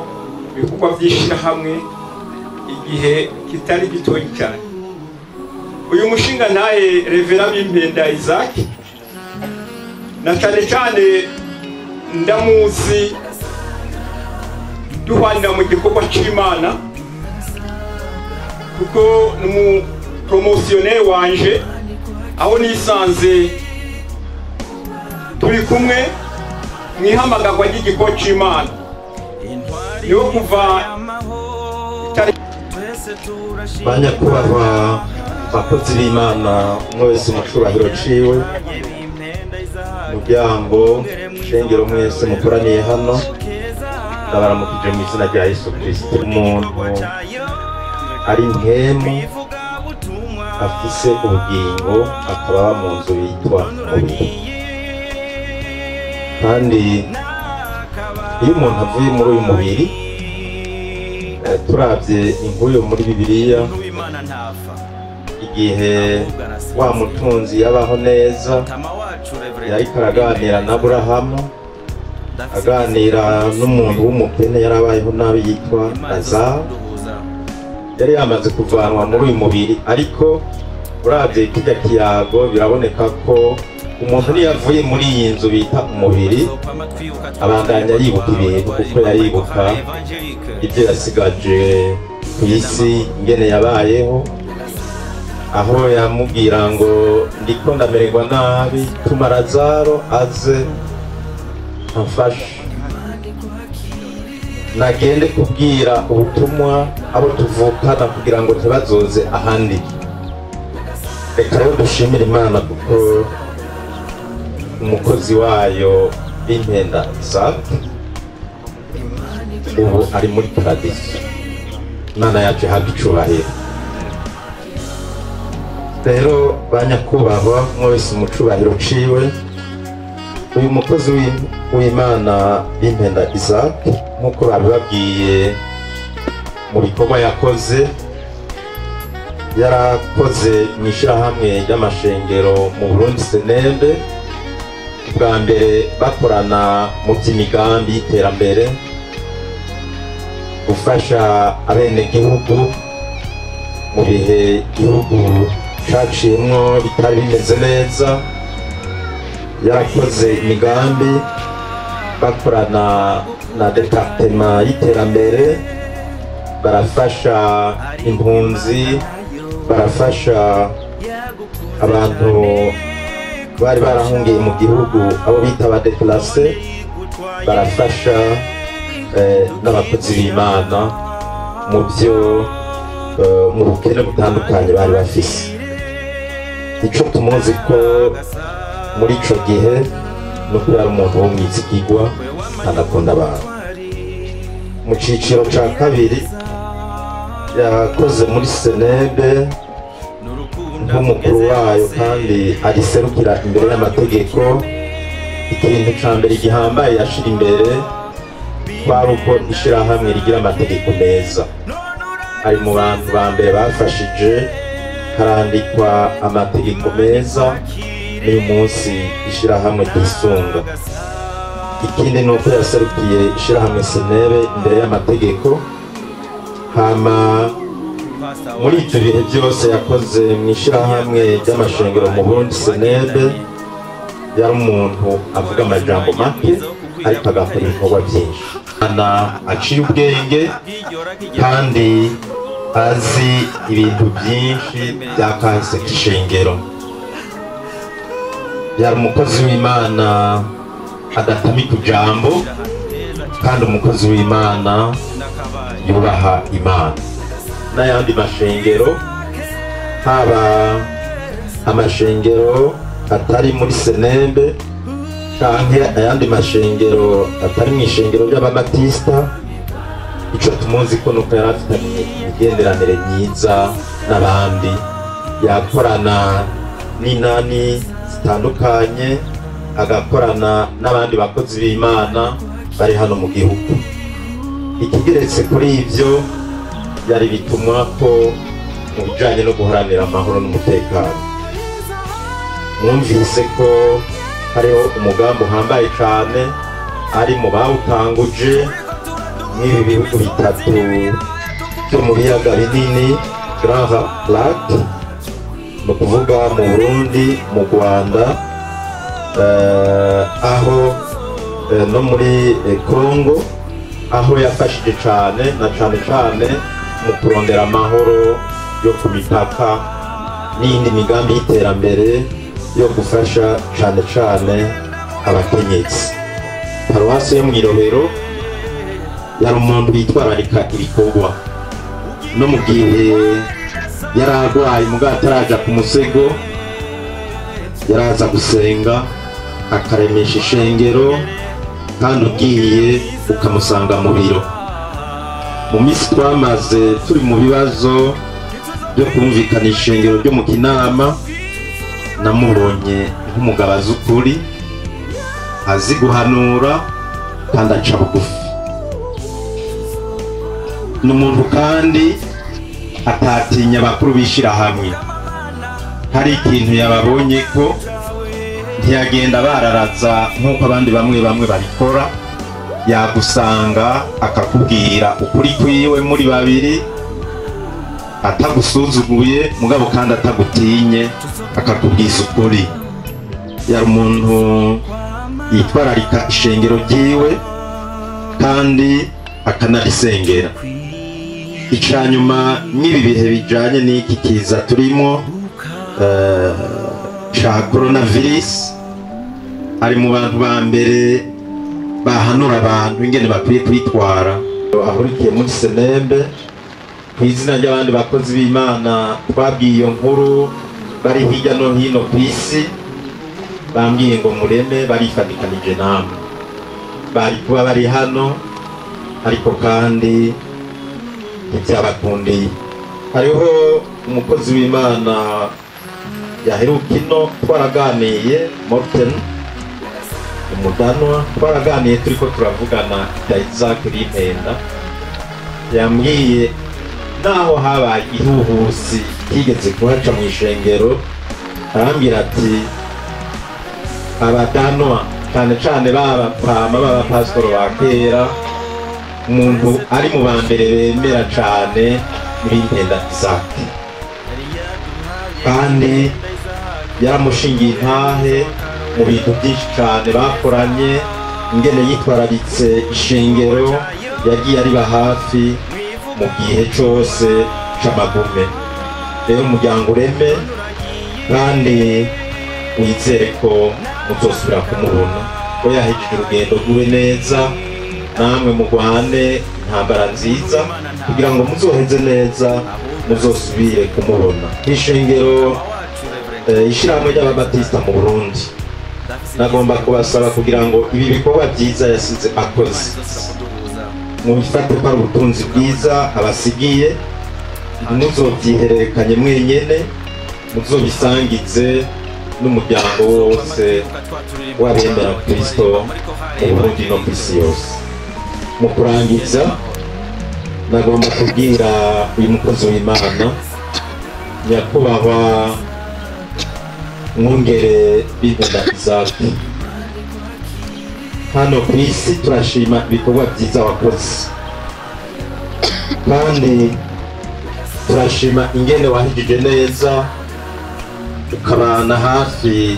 mu bikorwa by'ishirahamwe igihe kitari gitoyi cyane. Uyu mushinga naye Revera Bimpenda Isaac na cyane cyane ndamuzi duhwanira mu gikorwa c'Imana, kuko ni umupromotionnaire wanje, aho nisanze turi kumwe mwihamagarwa ry'igikorwa c'Imana. Niwo kuva banyakubahwa bakozi b'Imana umwe wese mu cubahiro ciwe, muryango shengero mwese mukoraniye hano, ndabaramukije mu izina rya Yesu Kristo. Umuntu ari nkemu afise ubugingo akaba aba mu nzu yitwa umubiri, kandi iyo umuntu avuye muri uyu mubiri, turavye inkuru yo muri Bibiliya, igihe wa mutunzi yabaho neza yariko araganira na Aburahamu, aganira n'umuntu w'umukene yarabayeho nabi yitwa Lazaro, yari yamaze kuvanwa muri uyu mubiri. Ariko uravye kirya kiyago biraboneka ko umuntu niyavuye muri iyi nzu bita umubiri abandanya yibuka ibintu, kuko yaribuka ibyo yasigaje ku isi ingene yabayeho, aho yamubwira ngo ndiko ndamererwa nabi, tuma Lazaro aze amfashe, nagende kubwira ubutumwa abo tuvukana kugira ngo ntibazoze ahandi. Reka rero dushimire Imana kuko umukozi wayo Bimpenda Isaac ubu ari muri paradiso. Imana yacu ihabwe icubahiro. Rero banyakubahwa mwese mu cubahiro ciwe, uyu mukozi w'Imana Bimpenda Isaac nk'uko babibabwiye mu bikorwa yakoze, yarakoze mu ishyirahamwe ry'amashengero mu Burundi Senebe. Bwa mbere bakorana mu by'imigambi y'iterambere, gufasha abenegihugu mu bihe igihugu caciyemwo bitari bimeze neza. Yarakoze imigambi bakorana na departema y'iterambere, barafasha impunzi, barafasha abantu bari barahungiye mu gihugu abo bita abadeplase, barafasha n'abakozi b'Imana mu byo mu bukene butandukanye bari bafise. Ico tumuzi ko muri ico gihe nuko yari umuntu w'umwizigirwa kandi akunda abantu. Mu ciciro ca kabiri yakoze muri Senebe nk'umukuru wayo kandi ariserukira imbere y'amategeko. Ikintu ca mbere gihambaye yashira imbere kwari uko ishirahamwe rigira amategeko meza. Ari mu bantu ba mbere bafashije harandikwa amategeko meza n'uyu munsi ishirahamwe ryisunga. Ikindi ni uko yaserukiye ishirahamwe Senebe imbere y'amategeko. Hama muri ibyo bihe byose yakoze mu ishirahamwe ry'amashengero mu Burundi Senebe, yari umuntu avuga amajambo make ariko agakora ibikorwa byinshi. Ana aciye ubwenge kandi azi ibintu byinshi bya kahise k'ishengero. Yari umukozi w'Imana adatamika ijambo, kandi umukozi w'Imana yubaha Imana. N'ayandi mashengero, haba amashengero atari muri Senebe canke ayandi mashengero atari mu ishengero ry'ababatista, ico tumuzi ko nuko yari afitanye imigenderanire myiza n'abandi, yakorana n'inani zitandukanye, agakorana n'abandi bakozi b'Imana bari hano mu gihugu. Ikigeretse kuri ivyo, yari bitumwa ko mu bijanye no guharanira amahoro n'umutekano. Mwumvise ko hariho umugambi uhambaye cane ari mu bawutanguje mw'ibi bihugu bitatu byo mu biyaga binini, Grand Lac, ni ukuvuga mu Burundi, mu Rwanda, aho no muri Congo, aho yafashije cane na cane cane mu kurondera amahoro yo ku mipaka n'iyindi migambi y'iterambere yo gufasha cane cane abakenyezi. Paruwasi yo mw'Irobero yari umuntu yitwararika ibikorwa, no mu gihe yari arwaye mugabo ataraja ku musego, yaraza gusenga akaremesha ishengero, kandi ugiye ukamusanga mu biro. Mu minsi twamaze turi mu bibazo byo kumvikana ishengero ryo mu Kinama, namubonye nk'umugabo azi ukuri, azi guhanura kandi aca bugufi. Ni umuntu kandi atatinya abakuru b'ishirahamwe. Hari ikintu yababonye ko ntiyagenda bararaza nk'uko abandi bamwe bamwe babikora, yagusanga akakubwira ukuri kwiwe muri babiri, atagusuzuguye mugabo kandi atagutinye, akakubwiza ukuri. Yari umuntu yitwararika ishengero ryiwe kandi akanarisengera. Icanyuma n'ibi bihe bijanye n'iki kiza turimo ca coronavirus, ari mu bantu ba mbere bahanura abantu ingene bakwiye kwitwara. Ahurikiye muri Senembe ku izina ry'abandi bakozi b'Imana twabwiye iyo nkuru bari hirya no hino ku isi, bambwiye ngo mureme barifatikanije namwe. Bari kuba bari hano ariko kandi ntibyabakundiye. Hariho umukozi w'Imana yaheruka ino twaraganiye, Morten umudanwa, twaraganiye turiko turavugana ibya Isaac Bimpenda. Yambwiye naho habaye ihuhusi kigeze kuhaca mu ishengero, arambwira ati abadanwa cyane cyane baba b'abapasitoro ba kera, umuntu ari mu ba mbere bemera cyane Bimpenda Isaac, kandi yaramushingiye intahe mu bintu byinshi cyane bakoranye, ingene yitwararitse ishengero, yagiye ariba hafi mu gihe cyose c'amagume. Rero umuryango ureme kandi wizere ko muzosubira kumubona, ko yahejeje urugendo rwiwe neza, namwe mugwane intambara nziza kugira ngo muzoheze neza, muzosubire kumubona. Ishengero ishirahamwe ry'Ababatista mu Burundi, nagomba kubasaba kugira ngo ibi bikorwa byiza yasize akoze mubifate ko ari ubutunzi bwiza abasigiye, muzobyihererekanye mwenyene, muzobisangize n'umuryango wose w'abemera Kristo mu Burundi no ku isi yose. Mu kurangiza nagomba kubwira uyu mukozi w'Imana nyakubahwa mwungere Bimpenda Isaac, hano ku isi turashima ibikorwa byiza wakoze, kandi turashima ingene wahigije neza ukabana hafi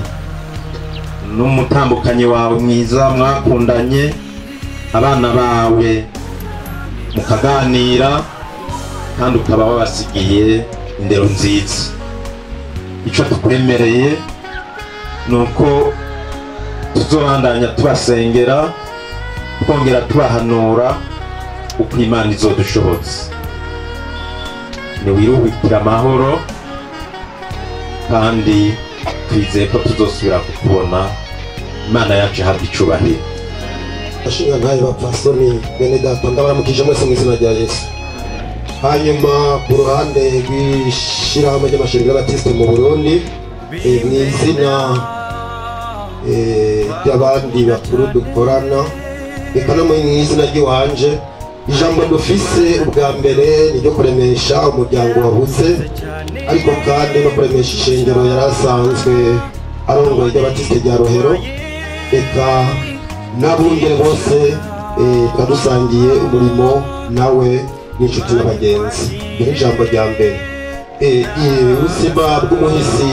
n'umutambukanyi wawe mwiza mwakundanye, abana bawe mukaganira, kandi ukaba wabasigiye indero nziza. Icyo tukwemereye ni uko tuzobandanya tubasengera, twongera tubahanura uko Imana izodushobotse. Niwiruhukire amahoro, kandi twizeye ko tuzosubira kukubona. Imana yacu ihabwe icubahiro. Ashinga ntaye bapfasoni bene data, ndabaramukije mwese mu izina rya Yesu. Hanyuma ku ruhande rw'ishirahamwe ry'amashengero y'Abatisite mu Burundi, mu izina ry'abandi bakuru dukorana, reka no mu izina ry'iwanje, ijambo dufise ubwa mbere ni ryo kuremesha umuryango wabuze, ariko kandi no kuremesha ishengero yari asanzwe arongoye ry'Abatisite rya Rohero, reka n'abungere bose twadusangiye umurimo nawe n'inshuti n'abagenzi. Iri ijambo rya mbere. Ubuzima bw'umuhisi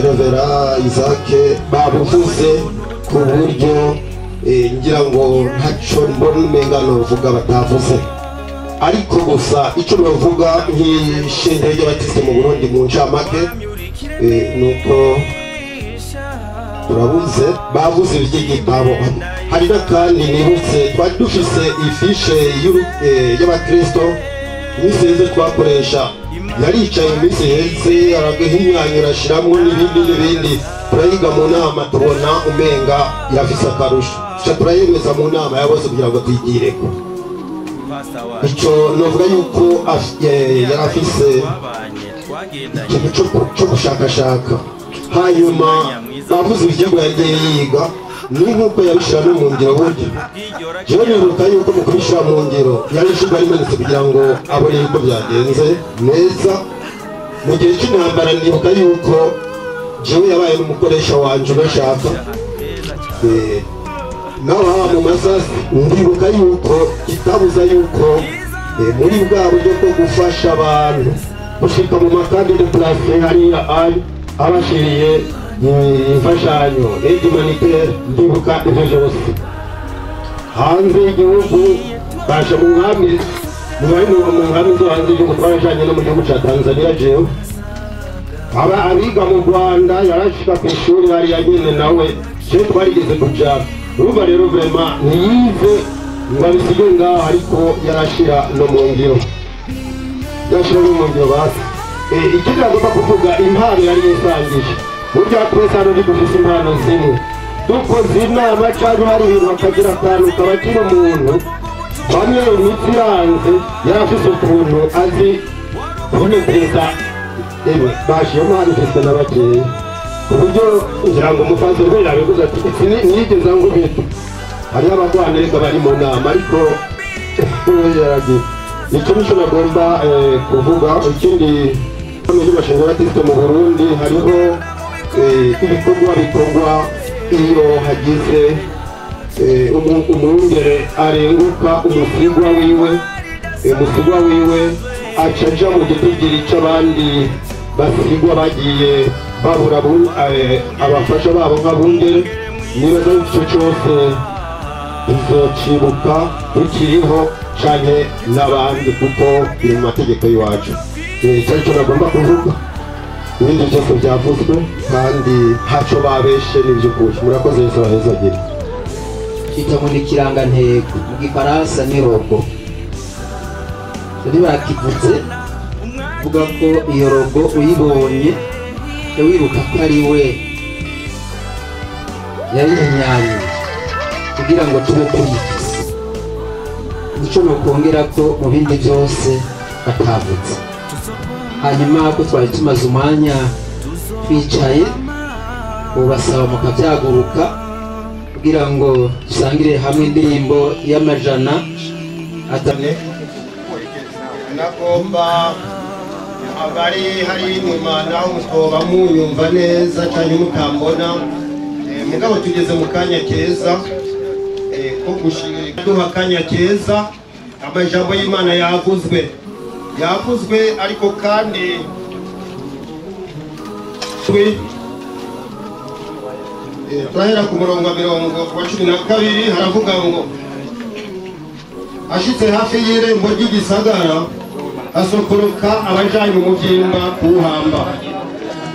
Revera Isaac babuvuze ku buryo ngira ngo ntaco mbona umengano ruvuga batavuze, ariko gusa icyo bavuga nk'ishengero ry'Abatisite mu Burundi mu ncamake nuko turabuze, bavuze iby'igitabo. Hari n'akandi nibutse, twari dufise ifishe y'Abakristo iminsi heze twakoresha, yaricaye iminsi heze aragahinyanyura ashiramwo n'ibindi n'ibindi, turayiga mu nama tubona umenga irafise akarusho, tuca turayemeza mu nama ya bose kugira ngo tuyigireko. Ico novuga yuko yari afise ikintu co gushakashaka. Hanyuma bavuze ivyigwa yagiye yiga, ni nk'uko yabishira no mu ngiro burya. Jewe nibuka yuko mu kubishira mu ngiro yari ishurwa rimanitse kugira ngo abone yuko byagenze neza. Mu gihe c'intambara nibuka yuko jewe yabaye n'umukoresha wanje unashaka, naho haba mu masasi, ndibuka yuko kitabuza yuko muri bwa buryo bwo gufasha abantu gushika mu makambi de place hariya ayo abashiriye imfashanyo aide humanitaire, ndibuka ivyo vyose. Hanze y'igihugu baje mu nkambi Mu bari mu nkambi zo hanze y'igihugu twarajanye no mu gihugu ca Tanzania jewe. Aba abiga mu Rwanda yarashika ku ishuri hariya nyene nawe je twarigeze kujana. Urumva rero vraiment ntiyize ngo abisige ngaho, ariko yarashira no mu ngiro. Yarashira no mu ngiro basi. Ikindi agomba kuvuga impano yari yisangije. Burya twese hano ntidufise impano zimwe. Dukoze inama cyangwa hari ibintu bakagira akantu kaba kiri umuntu, bamwe imitsi iranze yarafise ukuntu azi kunezeza. Baje iyo mpano ifise na bakeya. Ku buryo ngira ngo umupasiteri we yabivuze ati sinigeze nkubita. Hariho abagwaneza bari mu nama ariko yaragiye. Icyo nicyo nagomba kuvuga. Ikindi ry'amashanyarazi Batiste mu Burundi hariho ibikorwa bikorwa iyo hagize umwungere arenguka umusigwa wiwe, umusigwa wiwe aca aja mu gitigiri c'abandi basigwa bagiye babura abafasha babo nk'abungere. Nibaza ico cose bizocibuka bikiriho canke n'abandi kuko biri mu mategeko y'iwacu. Icyo aricyo nagomba kuvuga. Ibindi byose byavuzwe kandi ntaco babeshe n'ivy'ukuri. Murakoze, Yesu abahezagire. Cyitwa ngo ni ikirangantego, mu gifaransa ni logo. Ntibakivuze vuga ko iyo logo uyibonye wibuka ko ari we yayinyanye kugira ngo tube tuyifise. Nico nokongera ko mu bindi byose batavutse. Hanyuma ko twari tumaze umwanya twicaye, ubasaba mukavyaguruka kugira ngo dusangire hamwe indirimbo y'amajana atane. Nagomba abari hari inyuma naho mutoba munyumva neza cyane mukambona, mugabo tugeze mu kanya keza ko gushika duha kanya keza. Amajambo y'Imana yavuzwe yavuzwe, ariko kandi turahera ku murongo wa 12 haravuga ngo ashitse hafi y'irembo ry'igisagara asokoroka abajanye umuvyimba kuwuhamba,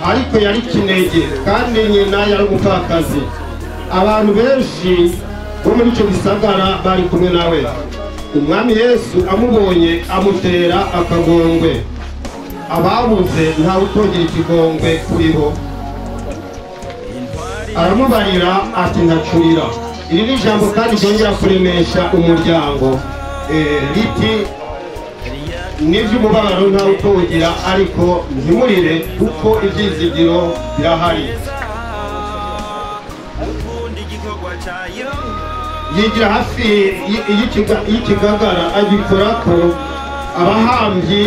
ariko yari kinege kandi nyina yari umupfakazi. Abantu benshi bo muri ico gisagara bari kumwe nawe. Umwami Yesu amubonye amutera akagongwe. Ababuze ntawe utogira ikigongwe kuri bo. Aramubarira ati ntacurira. Iri ni ijambo kandi ryongera kuremesha umuryango, riti n'ivy'umubabaro ntawe utogira, ariko ntimurire kuko ivyizigiro birahari. Yigira hafi y'ikigagara agikorako, abahambyi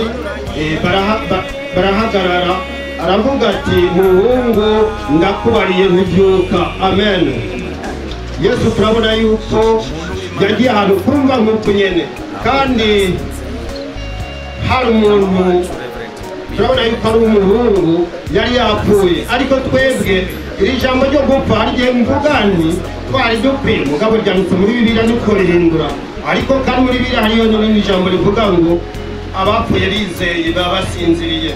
barahagarara. Aravuga ati muhungu ndakubariye ntibyuka. Amen. Yesu turabona yuko yagiye ahantu kumva nk'uku nyene, kandi hari umuntu turabona yuko ari umuhungu yari yapfuye, ariko twebwe iri jambo ryo gupfa hari igihe mvuga nti twari dukwiye, mugabo ryanditse muri Bibiliya niko rihindura, ariko kandi muri Bibiliya hariyo n'irindi jambo rivuga ngo abapfuye bizeye baba basinziriye.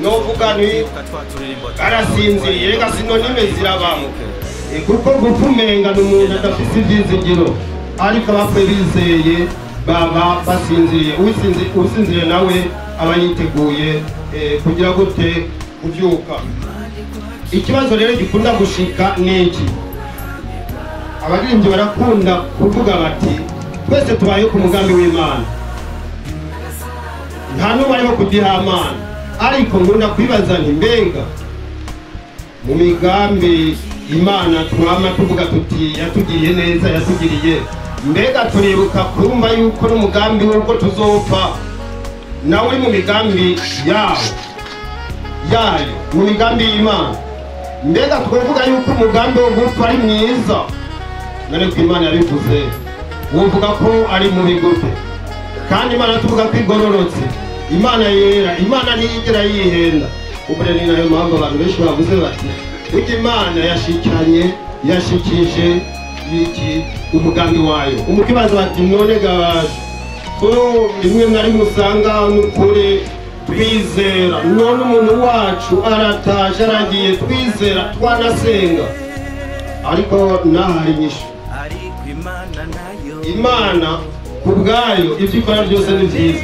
Novuga nti barasinziriye, reka sinonime zirabamo, kuko gupfa umenga ni umuntu adafise ivyizigiro, ariko abapfuye bizeye baba basinziriye. Usinziriye nawe aba yiteguye kugira gute kuvyuka. Ikibazo rero gikunda gushika ni iki: abaririmbyi barakunda kuvuga bati twese tubayeho ku mugambi w'Imana, nta n'umwe ariho kugihamana. Ariko nkunda kwibaza nti mbega mu migambi Imana twama tuvuga tuti yatugiriye neza, yatugiriye, mbega turibuka kumva yuko n'umugambi w'uko tuzopfa nawe uri mu migambi yawo yayo, mu migambi y'Imana. Mbega twavuga yuko umugambi wo gupfa ari mwiza, none ko Imana yabivuze wovuga ko ari mubi gute? Kandi Imana tuvuga ko igororotse, Imana yera, Imana ntiyigera yihenda. Ubu rero ni nayo mpamvu abantu benshi bavuze bati burya Imana yashikanye yashikije iki umugambi wayo. Umukibazo bati none gabaje Ko rimwe na rimwe usanga n'ukuri twizera none umuntu wacu arataje aragiye twizera twanasenga, ariko naho hari inyishu. Imana ku bwayo ibyo ikora byose ni byiza.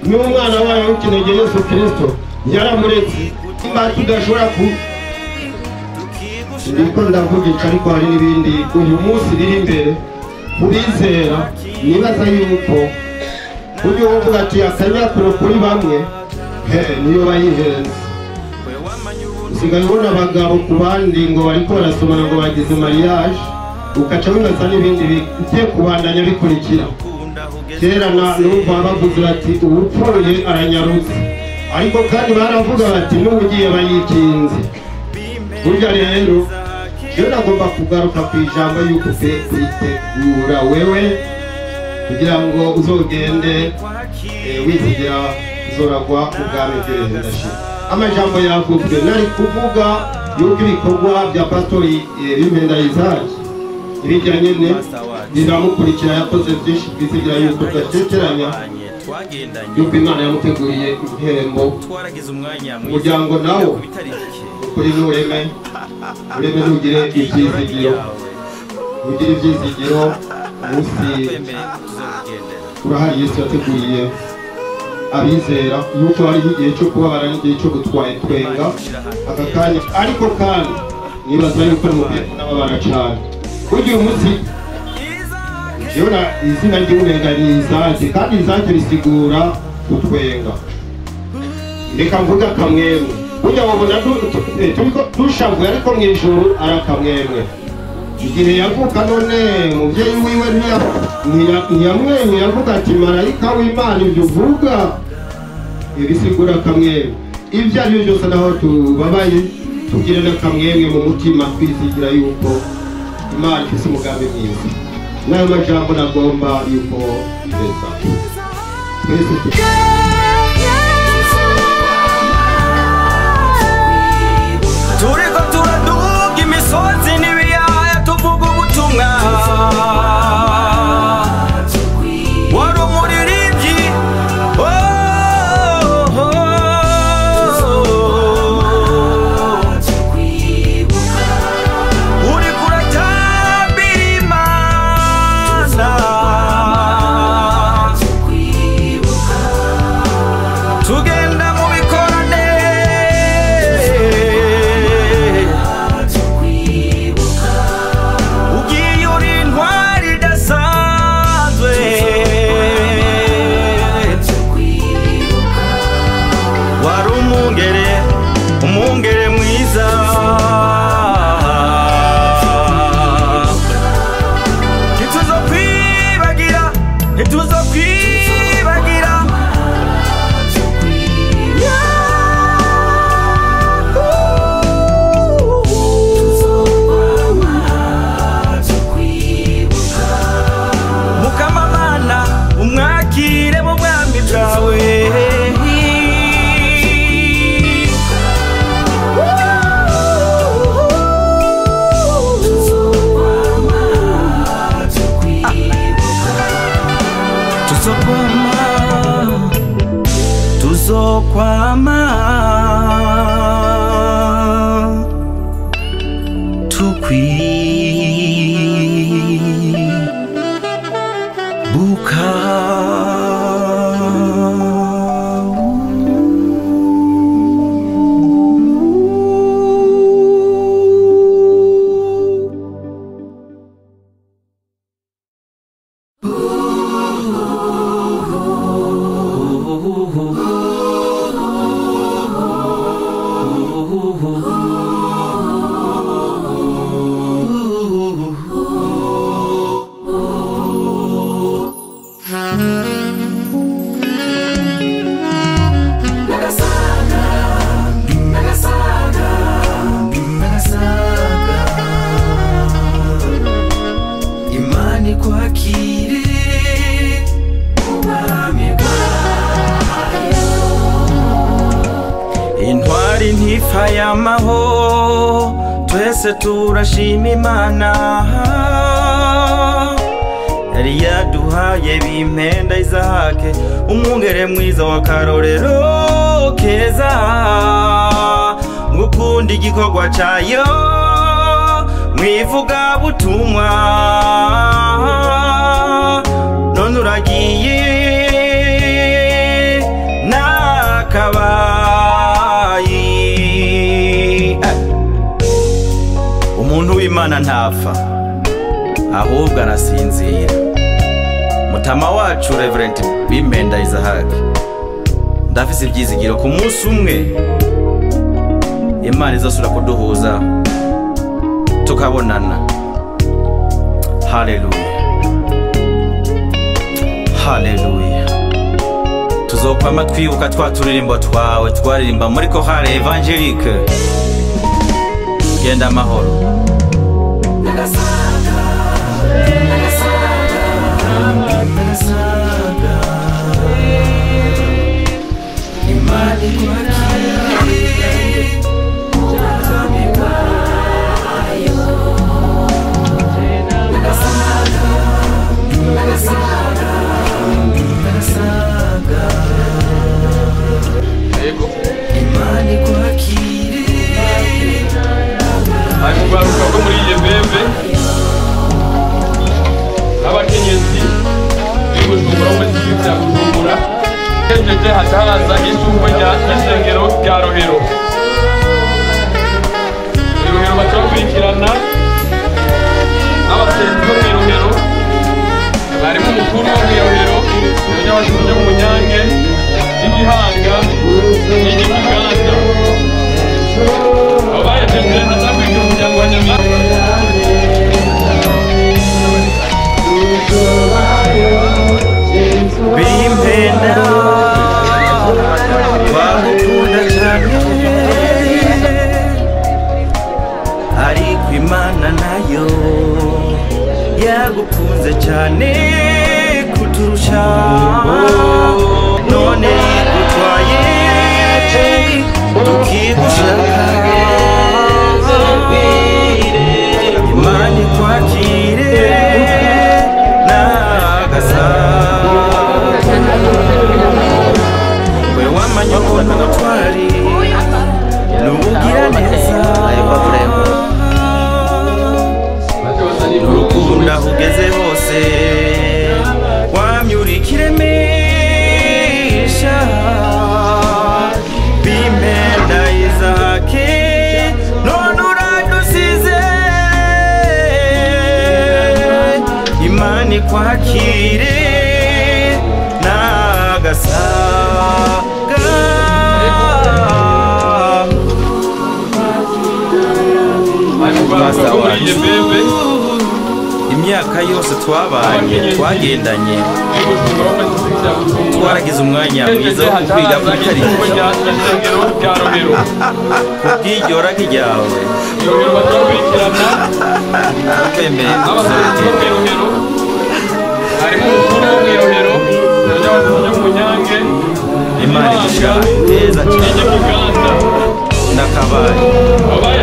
N'umwana wayo w'ikinege Yesu Kristo yaramuretse. Imba tudashobora ku ndiko ndavuga ico, ariko hari n'ibindi uyu munsi biri imbere kubizera. Nibaza yuko uyu wovuga ati akanyakuro kuri bamwe he niyo bayihenze. Usigaye ubona abagabo ku bandi ngo bariko barasomana ngo bagize mariage, ukaca wibaza n'ibindi bigiye kubandanya bikurikira. Kera numva bavuze bati uwupfuye aranyarutse, ariko kandi baravuga bati n'ubugiye bayikinze. Burya rero rero nagomba kugaruka ku ijambo yuko ukwiye kwitegura wewe kugira ngo uzogende wizigira uzoragwa ubwami bw'ibihe bidashira. Amajambo yavuzwe nari kuvuga yuko ibikorwa bya pastori Bimpenda Isaac ibijya nyene biramukurikira, yakoze byinshi twizigira yuko tudakekeranya yuko Imana yamuteguriye ibihembo. Umuryango nawo ukuri n'ureme, ureme ntugire ibyizigiro, ntugire ibyizigiro. Umunsi urahari Yesu yateguriye abizera yuko hariho igihe cyo kubabara n'igihe cyo gutwenga aka kanya, ariko kandi nibaza yuko mukwiye kunababara cyane. Burya uyu munsi jewe izina ry'umenga ni Isaac, kandi Isaac risigura gutwenga. Reka mvuga akamwemwe. Burya wabona turiko dushavuye, ariko mu ijuru ari akamwemwe. Igihe yavuka none umuvyeyi wiwe ntiyamwenyuye, yavuga ati marayika w'Imana ibyo uvuga ibisigura akamwemwe. Ibyo ari byo byose naho tubabaye tugire n'akamwemwe mu mutima, twizigira yuko Imana ifise umugambi mwiza. N'ayo majambo nagomba yuko beza twese. Turiko turaduga imisozi n'ibiyaya tuvuga ubutumwa. Wari umuririmbyi, oh, oh, oh. Uriko uratambira Imana, tugenda mu bikorane, ugiye uri intwari idasanzwe. Wari umwungere, umwungere mwiza. Ntituzokwibagira, ntituzokwibagira. Mukamamana umwakire mu bwami bwawe. Tuzokwama, tuzokwama tukwibuka. Imana ikwakire ubwami bwayo. Intwari ntifa y'amaho, twese turashima Imana. Yari yaduhaye Bimpenda Isahake, umwungere mwiza wa karorero keza, ngukunda igikorwa cayo mwivuga butumwa. None uragiye nakabaye. Umuntu w'Imana ntapfa, ahubwo arasinzira. Mutama wacu Reverend Bimpenda Isahake, ndafise ibyizigiro ku munsi umwe Imana izosubira kuduhuza tukabonana. Haleluya, haleluya. Tuzokwama twibuka twa turirimbo twawe twaririmba muri Chorale Evangelique. Genda amahoro. Ari mu rwaruka rwo muri Yebebe n'abakenyezi b'i Bujumbura bo mu gihugu cya Bujumbura. Hejeje haca haza ishurwe ry'ishengero rya Rohero. Irohero baca bakurikirana n'abasenzi bo mw'irohero, barimo umukuru wo mw'irohero, umunyabashinzwe mu Munyange, n'Igihanga, n'Igikiganda. Abo bahejeje haca hakurikira umuryango wa Nyamira. Bimpenda twagukunda cyane, ariko Imana nayo yagukunze cyane kuturusha. None igutwaye tukigushaka, Imana ikwakire n'agasaga. We wamanye ukuntu ubutwari n'ubugira neza, n'urukundo aho ugeze hose wamye uri kiremesha. Bimpenda Isahake, none uradusize. Imana ikwakire n'agasaga. Pastor wacu, imyaka yose twabanye twagendanye, twaragize umwanya mwiza wo kukwiga kuri kubw'iryo ragi ryawe twemeye kuzogera. Imana igushyira heza cyane. Ndakabaye.